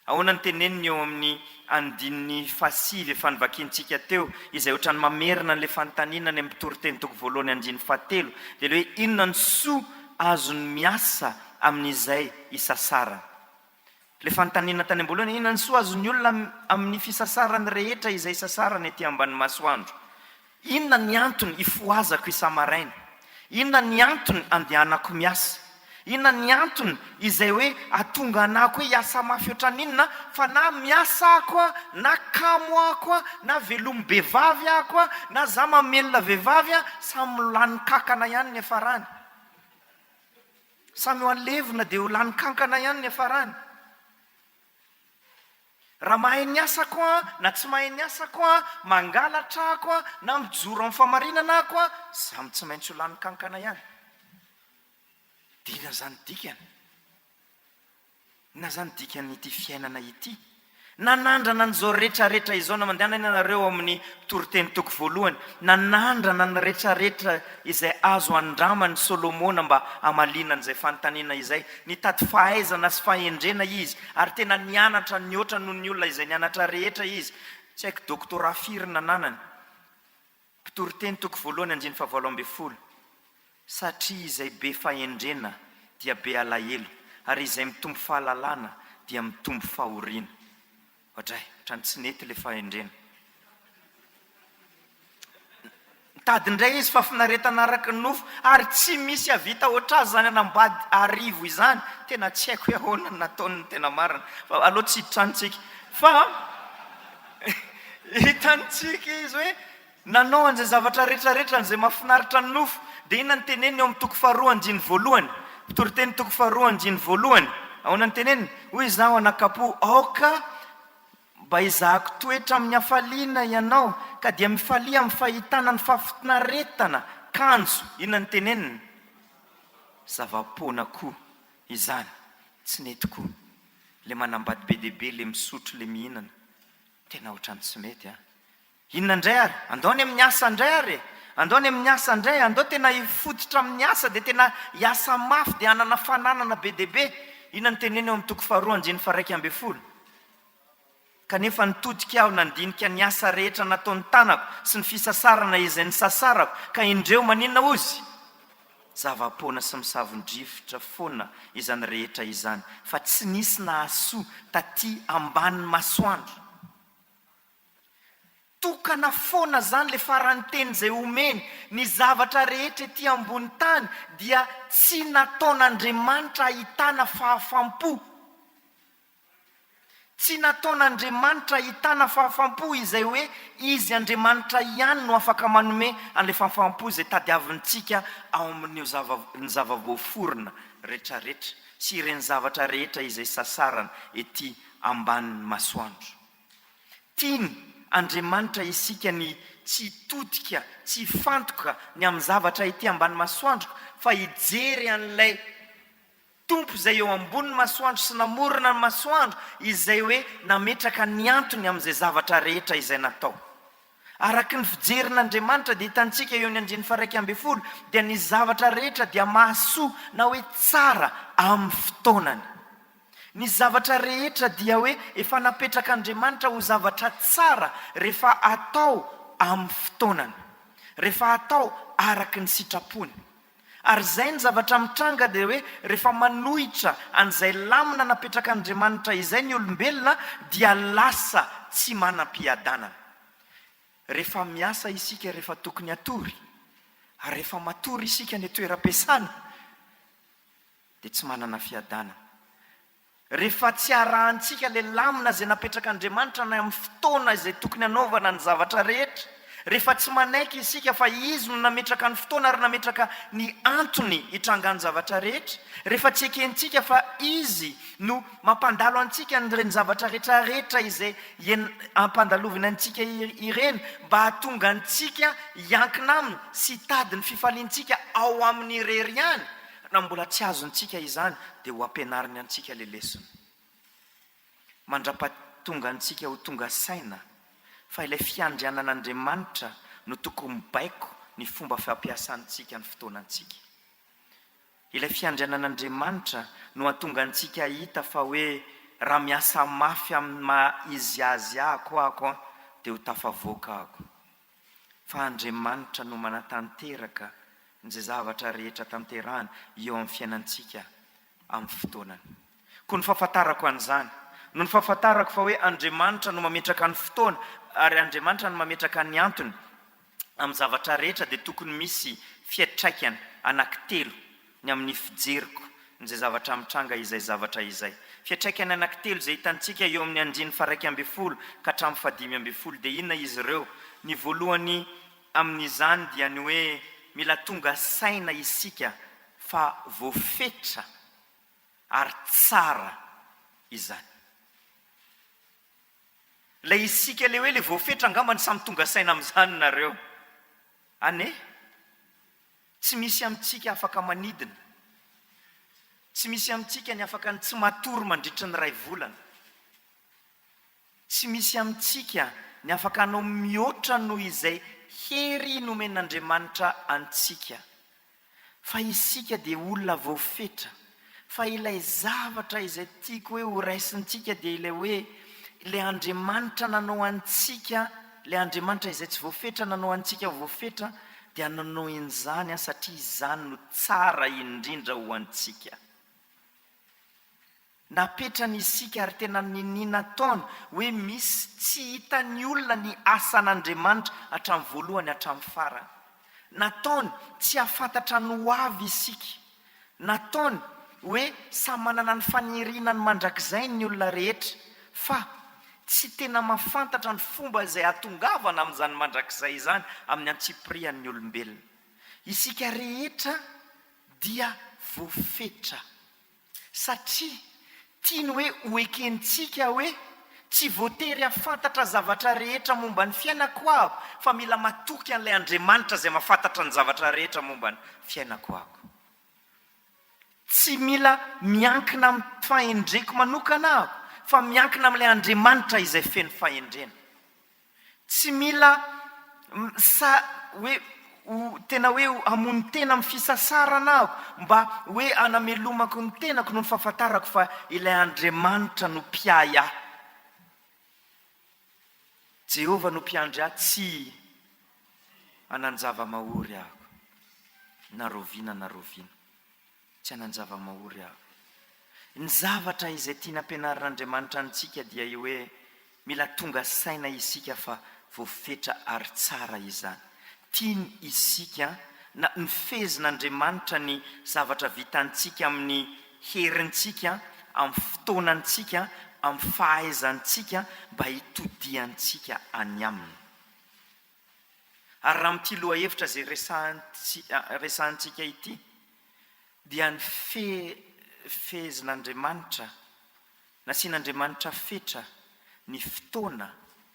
Ahoana ny teneniny eo amin'ny andininy fahasivy efa novakintsika teo izay ohatran'ny mamerina an'ilay fanontaniana any amin'ny Mpitoriteny toko voalohany andininy fahatelo dia ilay hoe inona ny soa azon'ny miasa amin'izay isasarana. Ilay fanontaniana tany am-boalohany, inona ny soa azon'ny olona amin'ny fisasarany rehetra izay isasarany ety ambany masoandro? Inona ny antony ifohazako isa-maraina? Inona ny antony andehanako miasa? Inona ny antony izay hoe ahatonga anako hoe hiasa mafy ohatran'inona fa na miasa ako aho, na kamo ako aho, na velomi-behivavy ako aho, na za mamelona vehivavy aho, samy lany kankana ihany ny hiafarany. Samy ho alevina dia ho lany kankana ihany ny hiafarany. Raha mahay ny asako aho na tsy mahay ny asako aho, mangalatra ako aho na mijoro amin'ny famarinana ako aho, samy tsy maintsy ho lany kankana ihany. Dia inona izany dikany? Inona izany dikan'ity fiainana ity? Nanandrana an'izao retraretra izao, na mandehana ianareo ao amin'ny Toriteny toko voalohany, nanandrana ny retraretra izay azo andraman'i Solomona mba hamaliana an'izay fanontaniana izay. Nitady fahaizana sy fahendrena izy, ary tena nianatra nihoatra noho ny olona izay nianatra rehetra izy. Tsy haiko doctorat firy nananany. Mpitoriteny toko voalohany andininy fahavalo ambin'ny folo, Satria izay be fahendrena dia be alahelo, ary izay mitombo fahalalana dia mitombo fahoriana. Oadray, ohatran'ny tsy nety ilay fahendrena. Nitady indray izy fahafinaretana araka ny nofo, ary tsy misy hahavita ohatr'azy izany hanambady arivo izany. Tena tsy haiko hoe ahoana no nataony ny tena marina, fa aleo tsy hiditra any tsika. Fa hitantsika izy hoe nanao an'izay zavatra rehetrarehetra an'izay mahafinaritra ny nofo. Dia inona no teneniny ao amin'ny toko faharoa andininy voalohany? Mpitoriteny toko faharoa andininy voalohany. Ahoana no teneniny? Hoy izaho anakapo, aoka mba hizahako toetra amin'ny hafaliana ianao, ka dia mifalia amin'ny fahitana ny fahafinaretana, kanjo inona no teneniny? Zava-poana koa izany, tsy nety koa. Le manambady be dia be, le misotro, le mihinana. Tena ohatran'ny tsy mety an! Inona indray ary? Andao any amin'ny asa indray ary e! Andao any amin'ny asa indray, andao tena hifototra amin'ny asa dia tena hiasa mafy dia hanana fananana be dia be. Inona no teneniny eo amin'ny toko faharoa andininy faha-11? Kanefa nitodika aho nandinika ny asa rehetra nataon'ny tanako sy ny fisasarana izay nisasarako, ka indreo maninona hozy? Zava-poana sy misavon-drivotra foana izany rehetra izany, fa tsy nisy nahasoa taty ambanin'ny masoandro. Tokana foana izany ilay faran'ny teny izay omeny, ny zavatra rehetra ety ambony tany dia tsy nataon'Andriamanitra ahitana fahafam-po. Tsy nataon'Andriamanitra ahitana fahafam-po izay hoe Izy Andriamanitra ihany no afaka manome an'ilay fahafaham-po izay tadiavintsika ao amin'io zava ny zava-voaforona retraretra sy ireny zavatra rehetra izay sasarana ety ambanin'ny masoandro. Tiany. Andriamanitra isika ny tsy hitodika, tsy hifantoka ny amin'ny zavatra ety ambany masoandro fa hijery an'ilay Tompo izay eo ambony masoandro sy namorona ny masoandro, izay hoe nametraka ny antony amin'izay zavatra rehetra izay natao. Araky ny fijerin'Andriamanitra dia hitantsika eo ny andininy faha-11 dia ny zavatra rehetra dia mahasoa na hoe tsara amin'ny fotoanany. Ny zavatra rehetra dia hoe efa napetrak'Andriamanitra ho zavatra tsara rehefa atao amin'ny fotoanany. Rehefa atao araky ny sitrapony. Ary izay ny zavatra mitranga dia hoe rehefa manohitra an'izay lamina napetrak'Andriamanitra izay ny olombelona dia lasa tsy manam-piadanana. Rehefa miasa isika rehefa tokony hatory, ary rehefa matory isika any an-toeram-piasana dia tsy manana fiadanana. Rehefa tsy arahantsika ilay lamina izay napetrak'Andriamanitra ny amin'ny fotoana izay tokony hanaovana ny zavatra rehetra, rehefa tsy manaiky isika fa Izy no nametraka ny fotoana ary nametraka ny antony hitrangan'ny zavatra rehetra, rehefa tsy ekentsika fa Izy no mampandalo antsika an'ireny zavatra rehetra rehetra izay ampandaloviny antsika ireny mba hahatonga antsika hiankina Aminy sy hitady ny fifaliantsika ao Aminy irery ihany, Raha mbola tsy azontsika izany dia ho ampianariny antsika ilay lesona. Mandrapatonga antsika ho tonga saina fa ilay fiandrianan'Andriamanitra no tokony mibaiko ny fomba fampiasantsika ny fotoanantsika. Ilay fiandrianan'Andriamanitra no hahatonga antsika hahita fa hoe raha miasa mafy amin'ny maha izy azy ahako aho dia ho tafavoaka aho. Fa Andriamanitra no manatanteraka izay zavatra rehetra tanterahany eo amin'ny fiainantsika amin'ny fotoanany. Koa ny fahafantarako an'izany, noho ny fahafantarako fa hoe Andriamanitra no mametraka ny fotoana ary Andriamanitra no mametraka ny antony amin'ny zavatra rehetra dia tokony misy fiantraikany anankitelo ny amin'ny fijeriko izay zavatra mitranga izay zavatra izay. Fiantraikany anankitelo izay hitantsika eo amin'ny andininy faha-11 ka hatramin'ny faha-15 dia inona izy ireo? Ny voalohany amin'izany dia ny hoe mila tonga saina isika fa voafetra ary tsara izany. Ilay isika ilay hoe ilay voafetra angamba ny samy tonga saina amin'izany nareo. Ane? Tsy misy amintsika afaka manidina. Tsy misy amintsika ny afaka ny tsy matory mandritry ny iray volana. Tsy misy amintsika ny afaka hanao mihoatra noho izay hery nomen'Andriamanitra antsika. Fa isika dia olona voafetra. Fa ilay zavatra izay tiako hoe ho raisintsika dia ilay hoe, ilay Andriamanitra nanao antsika, ilay Andriamanitra izay tsy voafetra nanao antsika ho voafetra dia nanao in'izany satria izany no tsara indrindra ho antsika. Napetrany isika ary tena niniana ataony hoe misy tsy hitan'ny olona ny asan'Andriamanitra hatramin'ny voalohany hatramin'ny farany. Nataony tsy hahafantatra ny ho avy isika. Nataony hoe samy manana ny faniriana ny mandrakizay ny olona rehetra fa tsy tena mahafantatra ny fomba izay hahatongavana amin'izany mandrakizay izany amin'ny antsipiriany ny olombelona. Isika rehetra dia voafetra. Satria tiany hoe ho ekentsika hoe tsy voatery hahafantatra zavatra rehetra momba ny fiainako aho fa mila matoky an'ilay Andriamanitra izay mahafantatra ny zavatra rehetra momba ny fiainako aho. Tsy mila miankina amin'ny fahendreko manokana aho fa miankina amin'ilay Andriamanitra izay feno fahendrena. Tsy mila sa hoe ho tena hoe hamono tena amin'ny fisasarana aho mba hoe hanamelomako ny tenako noho ny fahafantarako fa ilay Andriamanitra no mpiahy ahy. Jehovah no mpiandry ahy, tsy hanan-java-mahory aho na rahoviana na rahoviana. Tsy hanan-java-mahory aho. Ny zavatra izay tiana ampianarin'Andriamanitra antsika dia io hoe mila tonga saina isika fa voafetra ary tsara izany. Tiany isika na nofezin'Andriamanitra ny zavatra vitantsika amin'ny herintsika, amin'ny fotoanantsika, amin'ny fahaizantsika mba hitodiantsika any Aminy. Ary raha amin'ity lohahevitra izay resahantsika ity dia ny fehezin'Andriamanitra, nasian'Andriamanitra fetra ny fotoana,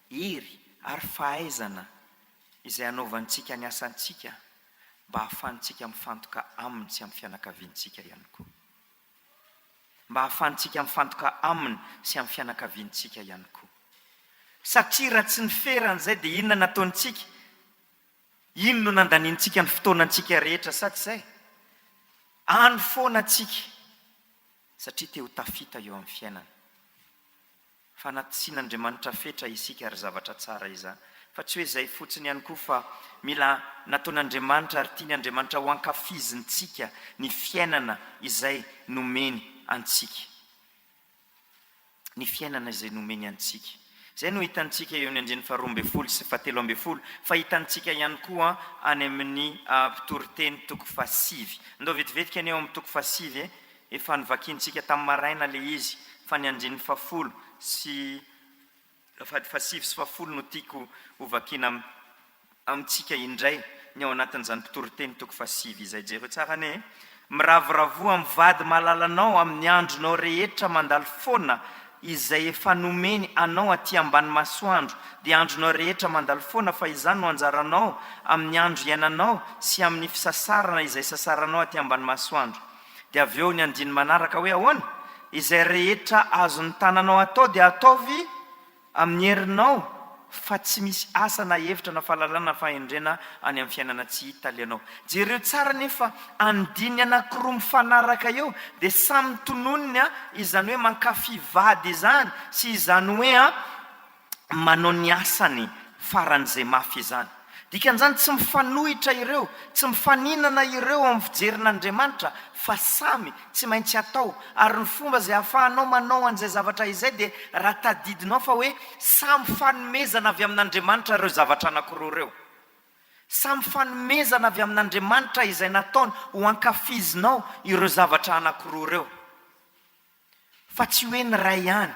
hery ary fahaizana izay hanaovantsika ny asantsika mba hahafahantsika mifantoka Aminy sy amin'ny fianakaviantsika ihany koa. Mba hahafahantsika mifantoka Aminy sy amin'ny fianakaviantsika ihany koa. Satria raha tsy niferana izay dia inona nataontsika? Iny no nandaniantsika ny fotoanantsika rehetra sa tsy izay? Any foana tsika satria te ho tafita eo amin'ny fiainana. Fa nasian'Andriamanitra fetra isika ary zavatra tsara izany. Fa tsy hoe izay fotsiny ihany koa fa mila nataon'Andriamanitra ary tiany Andriamanitra ho ankafizintsika ny fiainana izay nomeny antsika. Ny fiainana izay nomeny antsika. Izay no hitantsika eo amin'ny andininy faharoa ambin'ny folo sy fahatelo ambin'ny folo, fa hitantsika ihany koa any amin'ny Mpitoriteny toko fahasivy. Andao vetivetika anie ao amin'ny toko fahasivy e! Efa novakintsika tamin'ny maraina ilay izy, fa ny andininy fahafolo sy fahasivy sy fahafolo no tiako hovakiana amintsika indray ny ao anatin'izany mpitoriteny toko fahasivy izay. Jereo tsara anie e! Miravoravoa amin'ny vady malalanao amin'ny andronao rehetra mandalo foana izay efa nomeny anao aty ambany masoandro, dia andronao rehetra mandalo foana, fa izany no anjaranao amin'ny andro iainanao sy amin'ny fisasarana izay sasaranao aty ambany masoandro. Dia avy eo ny andininy manaraka hoe ahoana? Izay rehetra azon'ny tananao atao dia ataovy amin'ny herinao fa tsy misy asa na hevitra na fahalalana na fahendrena any amin'ny fiainana tsy hita alehanao. Jereo tsara anefa andininy anankiroa mifanaraka eo dia samy tononiny izany hoe mankafy vady izany sy izany hoe manao ny asany faran'izay mafy izany. Dikan'izany tsy mifanohitra ireo, tsy mifaninana ireo ao amin'ny fijerin'Andriamanitra fa samy tsy maintsy atao ary ny fomba izay ahafahanao manao an'izay zavatra izay dia raha tadidinao fa hoe samy fanomezana avy amin'Andriamanitra ireo zavatra anankiroa ireo. Samy fanomezana avy amin'Andriamanitra izay nataony ho ankafizinao ireo zavatra anankiroa ireo. Fa tsy hoe ny iray ihany.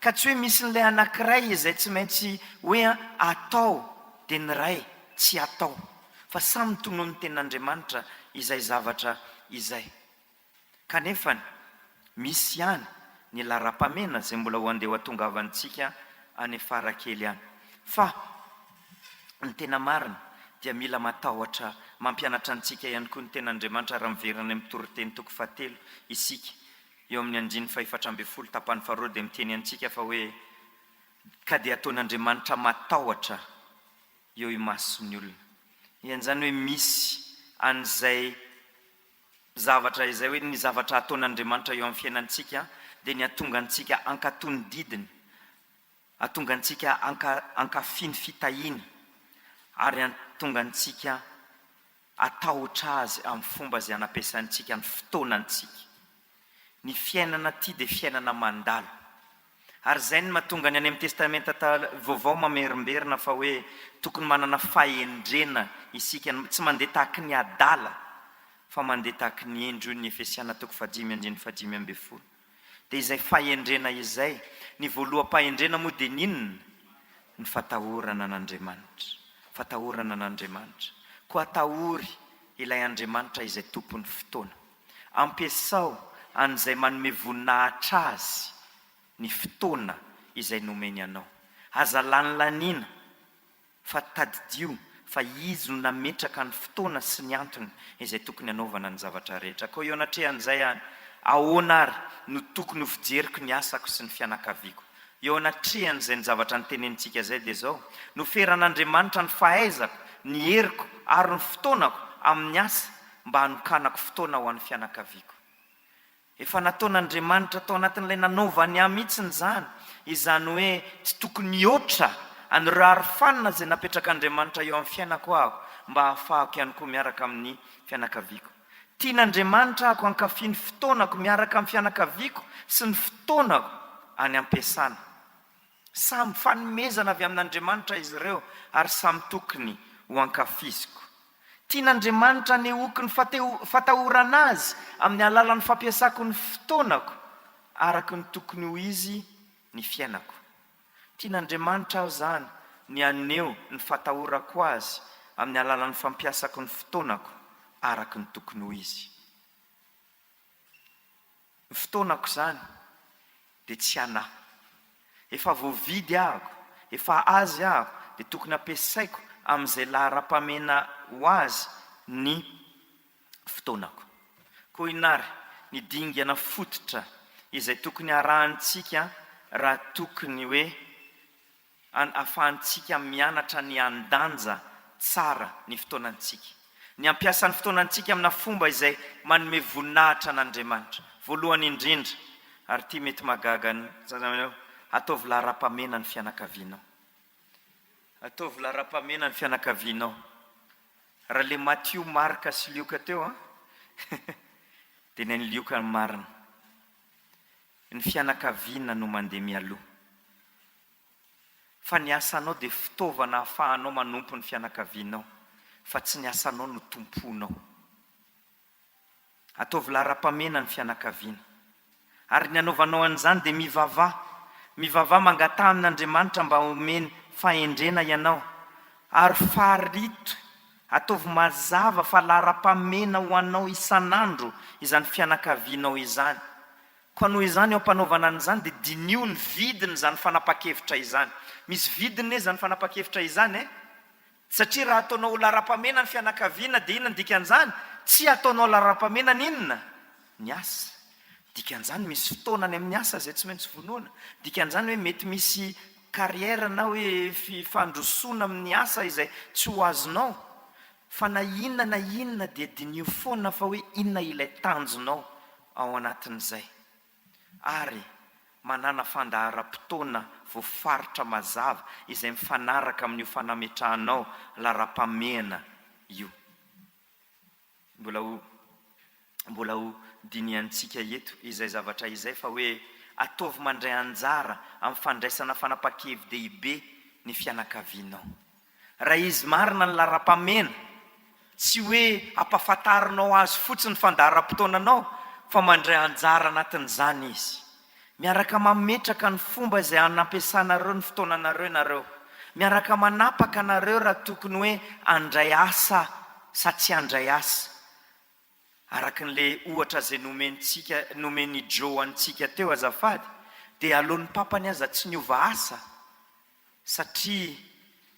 Ka tsy hoe misy an'ilay anankiray izay tsy maintsy hoe atao dia ny iray tsy atao. Fa samy tononin'ny tenin'Andriamanitra izay zavatra izay. Kanefany misy ihany ny laharam-pamehana izay mbola ho andeha ho atongavantsika any afara kely any. Fa ny tena marina dia mila matahotra mampianatra antsika ihany koa ny tenin'Andriamanitra raha miverina any amin'ny toriteny toko fahatelo isika Eo amin'ny andininy fahefatra ambin'ny folo tapany faharoa dia miteny antsika fa hoe, Ka dia ataon'Andriamanitra matahotra eo imason'ny olona. Ian'izany hoe misy an'izay zavatra izay hoe ny zavatra ataon'Andriamanitra eo amin'ny fiainantsika dia ny hahatonga antsika hankatò ny didiny, hahatonga antsika hankafy ny fitahiany ary hahatonga antsika Hatahotra Azy amin'ny fomba izay anampiasantsika ny fotoanantsika. Ny fiainana aty dia fiainana mandalo. Ary izay no mahatonga ny any amin'ny Testamenta Vaovao mamerimberina fa hoe tokony manana fahendrena isika, tsy mandeha tahaky ny adala fa mandeha tahaky ny hendry hoy ny Efesiana toko fahadimy andininy fahadimy ambin'ny folo. Dia izay fahendrena izay, ny voaloham-pahendrena moa dia ny inona? Ny fatahorana an'Andriamanitra. Fatahorana an'Andriamanitra. Koa atahory ilay Andriamanitra izay tompon'ny fotoana. Ampiasao an'izay manome voninahitra Azy ny fotoana izay nomeny anao. Aza lanilaniana. Fa tadidio fa Izy no nametraka ny fotoana sy ny antony izay tokony hanaovana ny zavatra rehetra. Koa eo anatrehan'izay any, ahoana àry no tokony ho fijeriko ny asako sy ny fianakaviako? Eo anatrehan'izay ny zavatra notenenintsika izay dia izao, Noferan'Andriamanitra ny fahaizako, ny heriko ary ny fotoanako amin'ny asa mba hanokanako fotoana ho an'ny fianakaviako. Efa nataon'Andriamanitra tao anatin'ilay nanaovany ahy mihitsiny izany, izany hoe tsy tokony hihoatra an'ireo arofanina izay napetrak'Andriamanitra eo amin'ny fiainako aho mba hahafahako ihany koa miaraka amin'ny fianakaviako. Tian'Andriamanitra ahako hankafy ny fotoanako miaraka amin'ny fianakaviako sy ny fotoanako any am-piasana. Samy fanomezana avy amin'Andriamanitra izy ireo ary samy tokony ho ankafiziko. Tian'Andriamanitra hanehoako ny fatahorana Azy amin'ny alalan'ny fampiasako ny fotoanako araka ny tokony ho izy ny fiainako. Tian'Andriamanitra aho izany ny haneho ny fatahorako Azy amin'ny alalan'ny fampiasako ny fotoanako araka ny tokony ho izy. Ny fotoanako izany dia tsy anà. Efa voavidy ahako, efa azy aho. dia tokony ampiasaiko amin'izay laharam-pahamehana ho azy ny fotoanako. Koa inona àry ny dingana fototra izay tokony harahantsika raha tokony hoe ahafahantsika mianatra ny handanja tsara ny fotoanantsika? Ny hampiasa ny fotoanantsika amina fomba izay manome voninahitra an'Andriamanitra. Voalohany indrindra, ary ity mety mahagaga ny sasany, ataovy laharam-pahamehana ny fianakavianao. Ataovy laharam-pahamehana ny fianakavianao. Raha le Matio, Marka sy Lioka teo an, dia ny an'i Lioka no marina. Ny fianakaviana no mandeha mialoha. Fa ny asanao dia fitaovana ahafahanao manompo ny fianakavianao, fa tsy ny asanao no tomponao. Ataovy laharam-pamehana ny fianakaviana. Ary ny anaovanao an'izany dia mivavaha. Mivavaha mangataha amin'Andriamanitra mba homeny fahendrena ianao. Ary farito, ataovy mazava fa laharam-pamehana ho anao isan'andro izany fianakavianao izany. Koa noho izany eo am-panaovana an'izany dia diniho ny vidin'izany fanapahan-kevitra izany. Misy vidiny anie izany fanapahan-kevitra izany e! Satria raha ataonao ho laharam-pahamehana ny fianakaviana dia inona ny dikan'izany? Tsy ataonao laharam-pahamehana ny inona? Ny asa. Dikan'izany misy fotoana any amin'ny asa izay tsy maintsy vonoina. Dikan'izany hoe mety misy carrière na hoe fandrosoana amin'ny asa izay tsy ho azonao. Fa na inona na inona dia diniho foana fa hoe inona ilay tanjonao ao anatin'izay. Ary manàna fandaharam-potoana voafaritra mazava izay mifanaraka amin'io fanametrahanao laharam-pahamehana io. Mbola ho mbola ho dinihantsika eto izay zavatra izay fa hoe ataovy mandray anjara amin'ny fandraisana fanapahan-kevi-dehibe ny fianakavianao. Raha izy marina ny laharam-pahamehana, tsy hoe ampahafantarinao azy fotsiny ny fandaharam-potoananao fa mandray anjara anatin'izany izy. Miaraka mametraka ny fomba izay hanampiasanareo ny fotoananareo ianareo. Miaraka manapaka nareo raha tokony hoe handray asa sa tsy handray asa. Araka an'ilay ohatra izay nomentsika, nomen'i Joe antsika teo azafady, dia aleon'ny papany aza tsy niova asa satria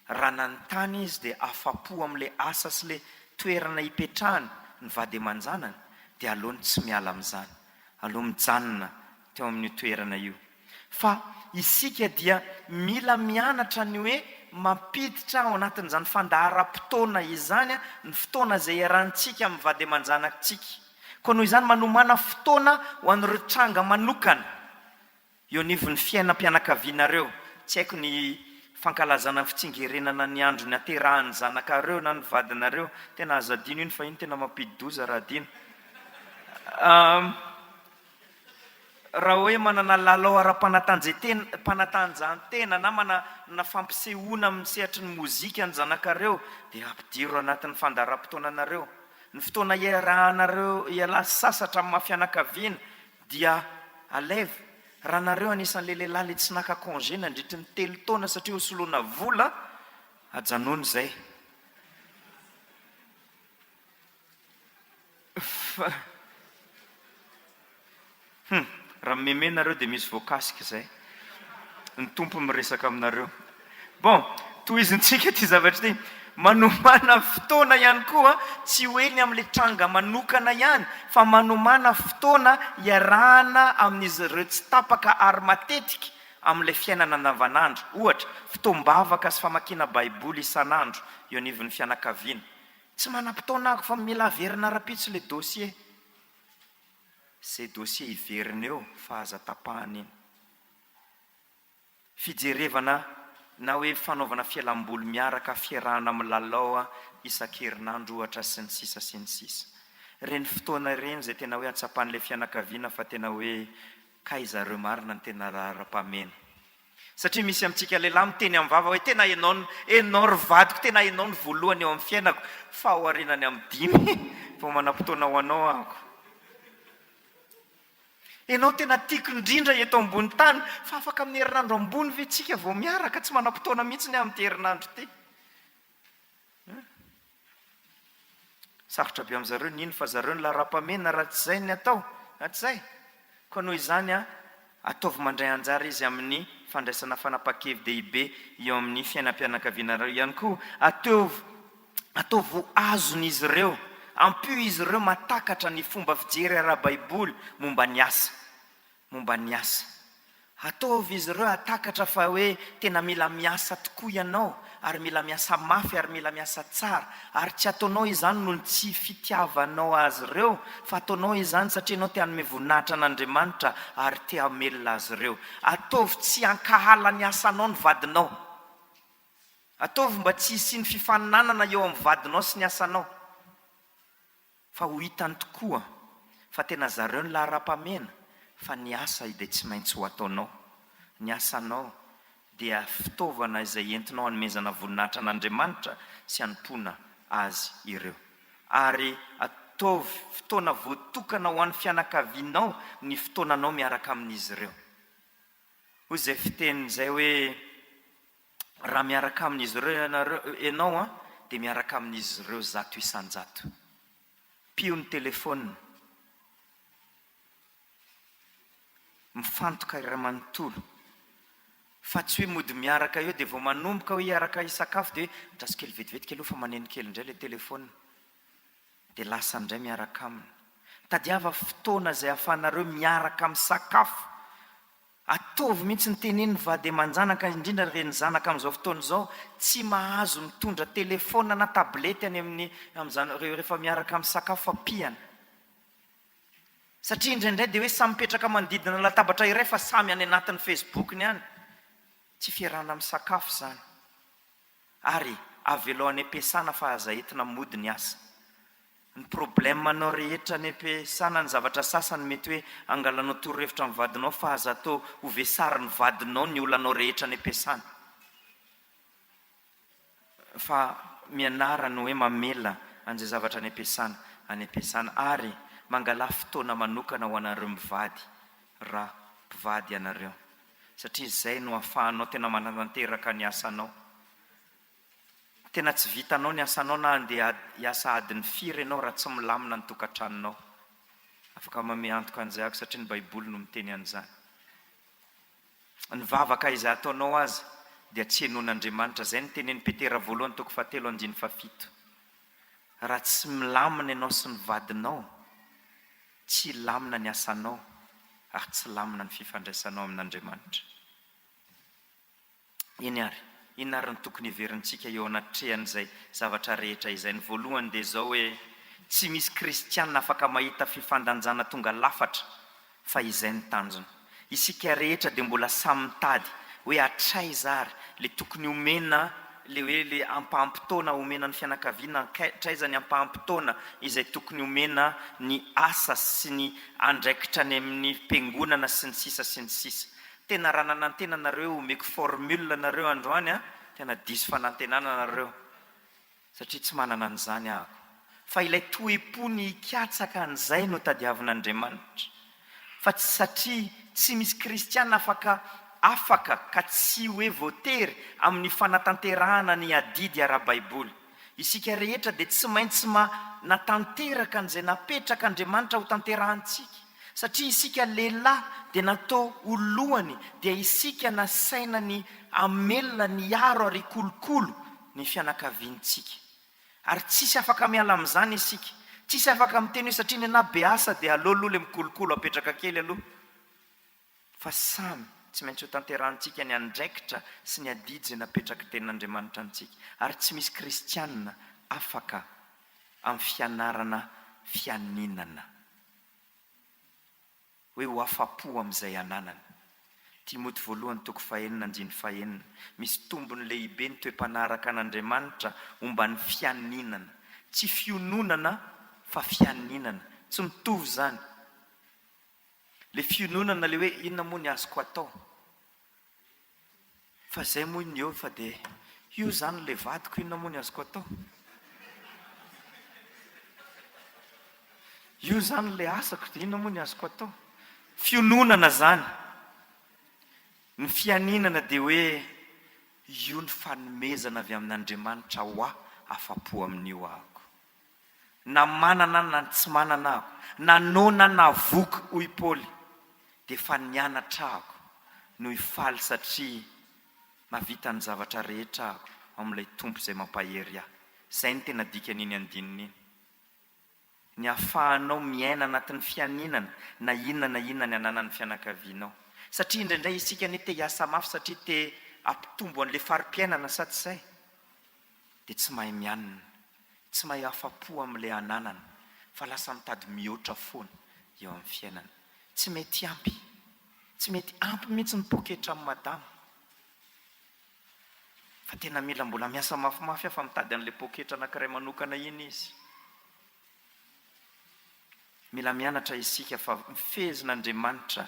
raha nanontany izy dia afa-po amin'ilay asa sy ilay toerana ipetrahany ny vady aman-janany dia aleony tsy miala amin'izany, aleo mijanona teo amin'io toerana io. Fa isika dia mila mianatra ny hoe mampiditra ao anatin'izany fandaharam-potoana izany ny fotoana izay iarahantsika amin'ny vady aman-janaktsika. Koa noho izany manomàna fotoana ho an'ireo tranga manokana. Eo anivon'ny fiainam-pianakavianareo. Tsy haiko ny fankalazana ny fitsingerenana ny andro niaterahan'ny zanakareo na ny vadinareo. Tena aza adino iny fa iny tena mampidi-doza raha adino. Raha hoe manana lalao ara-panatanjantena na manana fampisehoana amin'ny sehatry ny mozika ny zanakareo dia ampidiro anatin'ny fandaharam-potoananareo. Ny fotoana iarahanareo hiala sasatra amin'ny maha fianakaviana Dia alaivo, raha nareo anisan'le lehilahy le tsy naka congé nandritry ny telo taona satria ho soloina vola, ajanony zay. Fa hum, raha mimeme nareo dia misy voakasika zay. Ny Tompo miresaka aminareo. Bon, tohizintsika ity zavatra ity. Manomàna fotoana ihany koa, tsy hoe ny amin'ilay tranga manokana ihany, fa manomàna fotoana iarahana amin'izy ireo tsy tapaka ary matetika amin'ilay fiainana andavanandro. Ohatra, fotoam-bavaka sy famakiana Baiboly isan'andro eo anivon'ny fianakaviana. Tsy manam-potoana aho fa mila averina rahampitso ilay dossier. Izay dossier hiverina eo fa aza tapahana iny. Fijerevana na hoe fanaovana fialamboly miaraka, fiarahana milalao isan-kerinandro ohatra sy ny sisa sy ny sisa. Ireny fotoana ireny izay tena hoe hatsapan'ilay fianakaviana fa tena hoe kay zareo marina no tena raharam-pahamehana. Satria misy amintsika lehilahy miteny amin'ny vava hoe tena enao no, enao ry vadiko, tena enao no voalohany eo amin'ny fiainako, fa ao aorianany amin'ny dimy vao manam-potoana ho anao ahako. Ianao tena tiako indrindra eto ambony tany fa afaka amin'ny herinandro ambony ve tsika vao miaraka? Tsy manam-potoana mihitsy aho amin'ity herinandro ity. Sarotra be amin'zareo ny hino fa zareo no laharam-pahamehana raha tsy izay ny atao, raha tsy izay. Koa noho izany an, Ataovy mandray anjara izy amin'ny fandraisana fanapahan-kevi-dehibe eo amin'ny fiainam-pianakavianareo ihany koa. Ataovy ataovy ho azon'izy ireo. Ampio izy ireo mahatakatra ny fomba fijery ara-baiboly momba ny asa. Momba ny asa. Ataovy izy ireo hahatakatra fa hoe tena mila miasa tokoa ianao, ary mila miasa mafy, ary mila miasa tsara. Ary tsy ataonao izany noho ny tsy fitiavanao azy ireo, fa ataonao izany satria ianao te hanome voninahitra an'Andriamanitra ary te hamelona azy ireo. Ataovy tsy hankahala ny asanao ny vadinao. Ataovy mba tsy hisian'ny fifaninanana eo amin'ny vadinao sy ny asanao. Fa ho hitany tokoa fa tena zareo ny laharam-pahamehana fa ny asa dia tsy maintsy ho ataonao. Ny asanao dia fitaovana izay entinao hanomezana voninahitra an'Andriamanitra sy hanompoana Azy ireo. Ary ataovy fotoana voatokana ho an'ny fianakavianao ny fotoananao miaraka amin'izy ireo. Hoy izay fiteny izay hoe. Raha miaraka amin'izy ireo ianareo, ianao an, dia miaraka amin'izy ireo 100%. Pio ny telefaonina. Mifantoka iray manontolo. Fa tsy hoe mody miaraka eo dia vao manomboka hoe hiaraka hisakafo dia hoe andraso kely vetivety kely aloha fa maneno kely indray ilay telefaonina. Dia lasa indray miaraka aminy. Tadiava fotoana izay ahafahanareo miaraka misakafo. Ataovy mihitsy ny teneno ny vady aman-janaka indrindra ny reny zanaka amin'izao fotoana izao tsy mahazo mitondra telephone na tablette any amin'ny amin'izany rehefa miaraka misakafo fa pihana. Satria indraindray dia hoe samy mipetraka manodidina latabatra iray fa samy any anatin'ny facebook-ny any. Tsy fiarahana misakafo izany. Ary avelao any am-piasana fa aza entina mody ny asa. Ny problème anao rehetra any am-piasana ny zavatra sasany mety hoe angalanao torohevitra amin'ny vadinao fa aza atao ho vesarin'ny vadinao ny olanao rehetra any am-piasana. Fa mianara ny hoe mamela an'izay zavatra any am-piasana any am-piasana ary mangalà fotoana manokana ho anareo mivady raha mpivady ianareo satria izay no ahafahanao tena manatanteraka ny asanao. Tena tsy vitanao ny asanao na handeha hiasa adiny firy ianao raha tsy milamina ny tokantranonao. Afaka manome antoka an'izay aho satria ny Baiboly no miteny an'izany. Ny vavaka izay ataonao aza dia tsy henoin'Andriamanitra. Izay no tenenin'i Petera voalohany toko fahatelo andininy fahafito. Raha tsy milamina ianao sy ny vadinao, tsy hilamina ny asanao ary tsy hilamina ny fifandraisanao amin'Andriamanitra. Eny ary, inona ary no tokony heverintsika eo anatrehan'izay zavatra rehetra izay? Ny voalohany dia izao hoe, tsy misy kristiana afaka mahita fifandanjana tonga lafatra fa izay no tanjona. Isika rehetra dia mbola samy mitady hoe hatraiza ary le tokony omena le hoe le ampaham-potoana omena ny fianakaviana, hatraiza ny ampaham-potoana izay tokony omena ny asa sy ny andraikitra any amin'ny mpiangonana sy ny sisa sy ny sisa. Tena raha nanantena nareo omeko formule nareo androany an, tena diso fanantenana nareo satria tsy manana an'izany ahako. Fa ilay toe-po ny hikatsaka an'izay no tadiavin'Andriamanitra. Fa tsy satria tsy misy kristiana afaka afaka ka tsy hoe voatery amin'ny fanatanterahana ny adidy ara-baiboly. Isika rehetra dia tsy maintsy manatanteraka an'izay napetrak'Andriamanitra ho tanterahantsika. Satria isika lehilahy dia natao ho lohany dia isika nasaina ny hamelona, ny hiaro ary hikolokolo ny fianakaviantsika. Ary tsisy afaka miala amin'izany isika. Tsisy afaka miteny hoe satria nenaha be asa dia aleo aloha le mikolokolo apetraka kely aloha. Fa samy tsy maintsy ho tanterahantsika ny andraikitra sy ny adidy izay napetraky Tenin'Andriamanitra antsika. Ary tsy misy kristiana afaka amin'ny fianarana fianinana. Hoe ho afa-po amin'izay ananany. Timoty voalohany toko fahenina andininy fahenina. Misy tombony lehibe ny toe-panaraka an'Andriamanitra omban'ny fianinana. Tsy fiononana fa fianinana. Tsy mitovy izany. Le fiononana le hoe inona moa ny azoko atao fa zay moa ny eo fa de io zany le vadiko inona moa ny azoko atao io zany le asako de inona moa ny azoko atao fiononana zany ny fianinana de hoe io ny fanomezana avy amin'Andriamanitra ho ahy afa-po amin'io ahako Na manana na tsy manana aho, na noana na voky, hoy Paoly. Dia efa nianatra aho no hifaly satria mahavita ny zavatra rehetra aho ao amin'ilay Tompo izay mampahery ahy. Izay no tena dikan'iny andininy iny. Ny ahafahanao miaina anatin'ny fianinana na inona na inona ny ananan'ny fianakavianao. Satria indraindray isika anie te hiasa mafy satria te hampitombo an'ilay fari-piainana sa tsy izay? Dia tsy mahay mianina, tsy mahay afa-po amin'ilay ananana fa lasa mitady mihoatra foana eo amin'ny fiainana. Tsy mety ampy. Tsy mety ampy mihitsy ny poketran'i madama. Fa tena mila mbola miasa mafimafy aho fa mitady an'ilay poketra anankiray manokana iny izy. Mila mianatra isika fa fehezin'Andriamanitra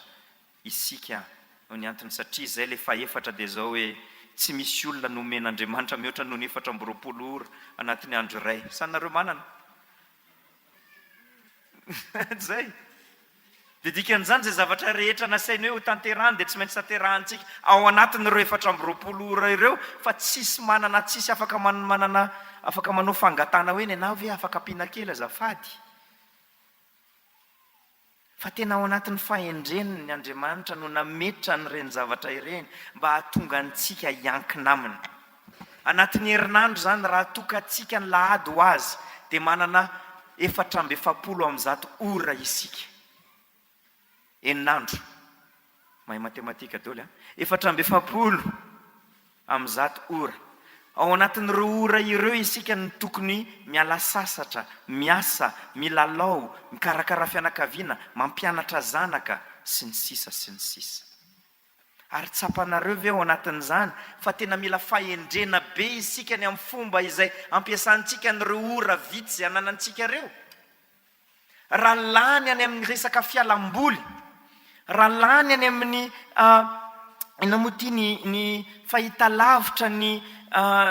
isika no ny antony satria izay ilay fahefatra dia izao hoe tsy misy olona nomen'Andriamanitra mihoatra noho ny 24 ora anatin'ny andro iray. Sa nareo manana? Zay. Dia dikan'izany izay zavatra rehetra nasainy hoe ho tanterahiny dia tsy maintsy tanterahantsika ao anatin'ireo 24 ora ireo fa tsisy manana tsisy afaka manana afaka manao fangatahana hoe nenaha ve afaka ampiana kely azafady. Fa tena ao anatin'ny fahendreny Andriamanitra no nametra an'ireny zavatra ireny mba hahatonga antsika hiankina aminy. Anatin'ny herinandro izany raha atokantsika ny lahady ho azy dia manana 144 ora isika. Enin'andro. Mahay matematika daholo an. 144 ora. Ao anatin'ireo ora ireo isika no tokony miala sasatra, miasa, milalao, mikarakara fianakaviana, mampianatra zanaka, sy ny sisa sy ny sisa. Ary tsapanareo ve ao anatin'izany fa tena mila fahendrena be isika ny amin'ny fomba izay ampiasantsika an'ireo ora vitsy izay ananantsika ireo? Raha lany any amin'ny resaka fialamboly, raha lany any amin'ny inona moa ity ny ny fahitalavitra, ny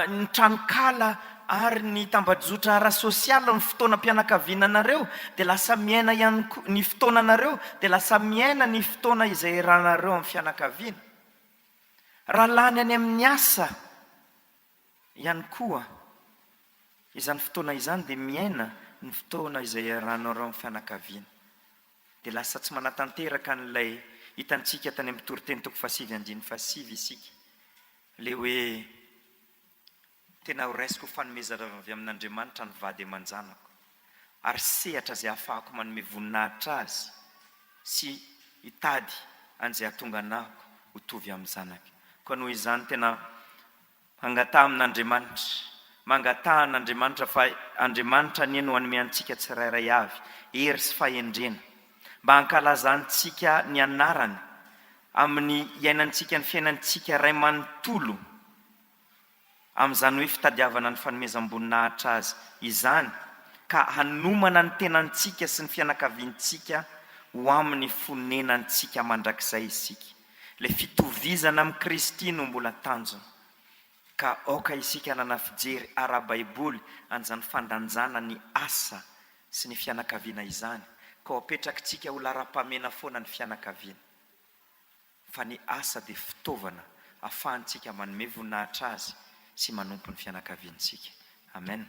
ny tranonkala ary ny tambajotra ara-sosialy ny fotoanam-pianakaviana anareo dia lasa miaina ihany koa ny fotoananareo dia lasa miaina ny fotoana izay iarahanareo amin'ny fianakaviana. Raha lany any amin'ny asa ihany koa izany fotoana izany dia miaina ny fotoana izay iarahanareo amin'ny fianakaviana. Dia lasa tsy manatanteraka an'ilay hitantsika tany amin'ny Mpitoriteny toko fahasivy andininy fahasivy isika, ilay hoe tena horaisiko ho fanomezana avy amin'Andriamanitra ny vady aman-janako, ary sehatra izay ahafahako manome voninahitra azy sy hitady an'izay hahatonga anahako ho tovy amin'ny zanaka. Koa noho izany tena Mangataha amin'Andriamanitra. Mangataha an'Andriamanitra fa Andriamanitra anie no hanome antsika tsirairay avy hery sy fahendrena mba hankalazantsika ny anarany amin'ny hiainantsika ny fiainantsika iray manontolo amin'izany hoe fitadiavana ny fanomezam-boninahitra Azy izany ka hanomana ny tenantsika sy ny fianakaviantsika ho amin'ny fonenantsika mandrakizay isika. Ilay fitovizana amin'i Kristy no mbola tanjona. Ka aoka isika hanana fijery ara-baiboly an'izany fandanjana ny asa sy ny fianakaviana izany, ka ho apetrakitsika ho laharam-pahamehana foana ny fianakaviana. Fa ny asa dia fitaovana ahafahantsika manome voninahitra Azy sy manompo ny fianakaviantsika. Amen.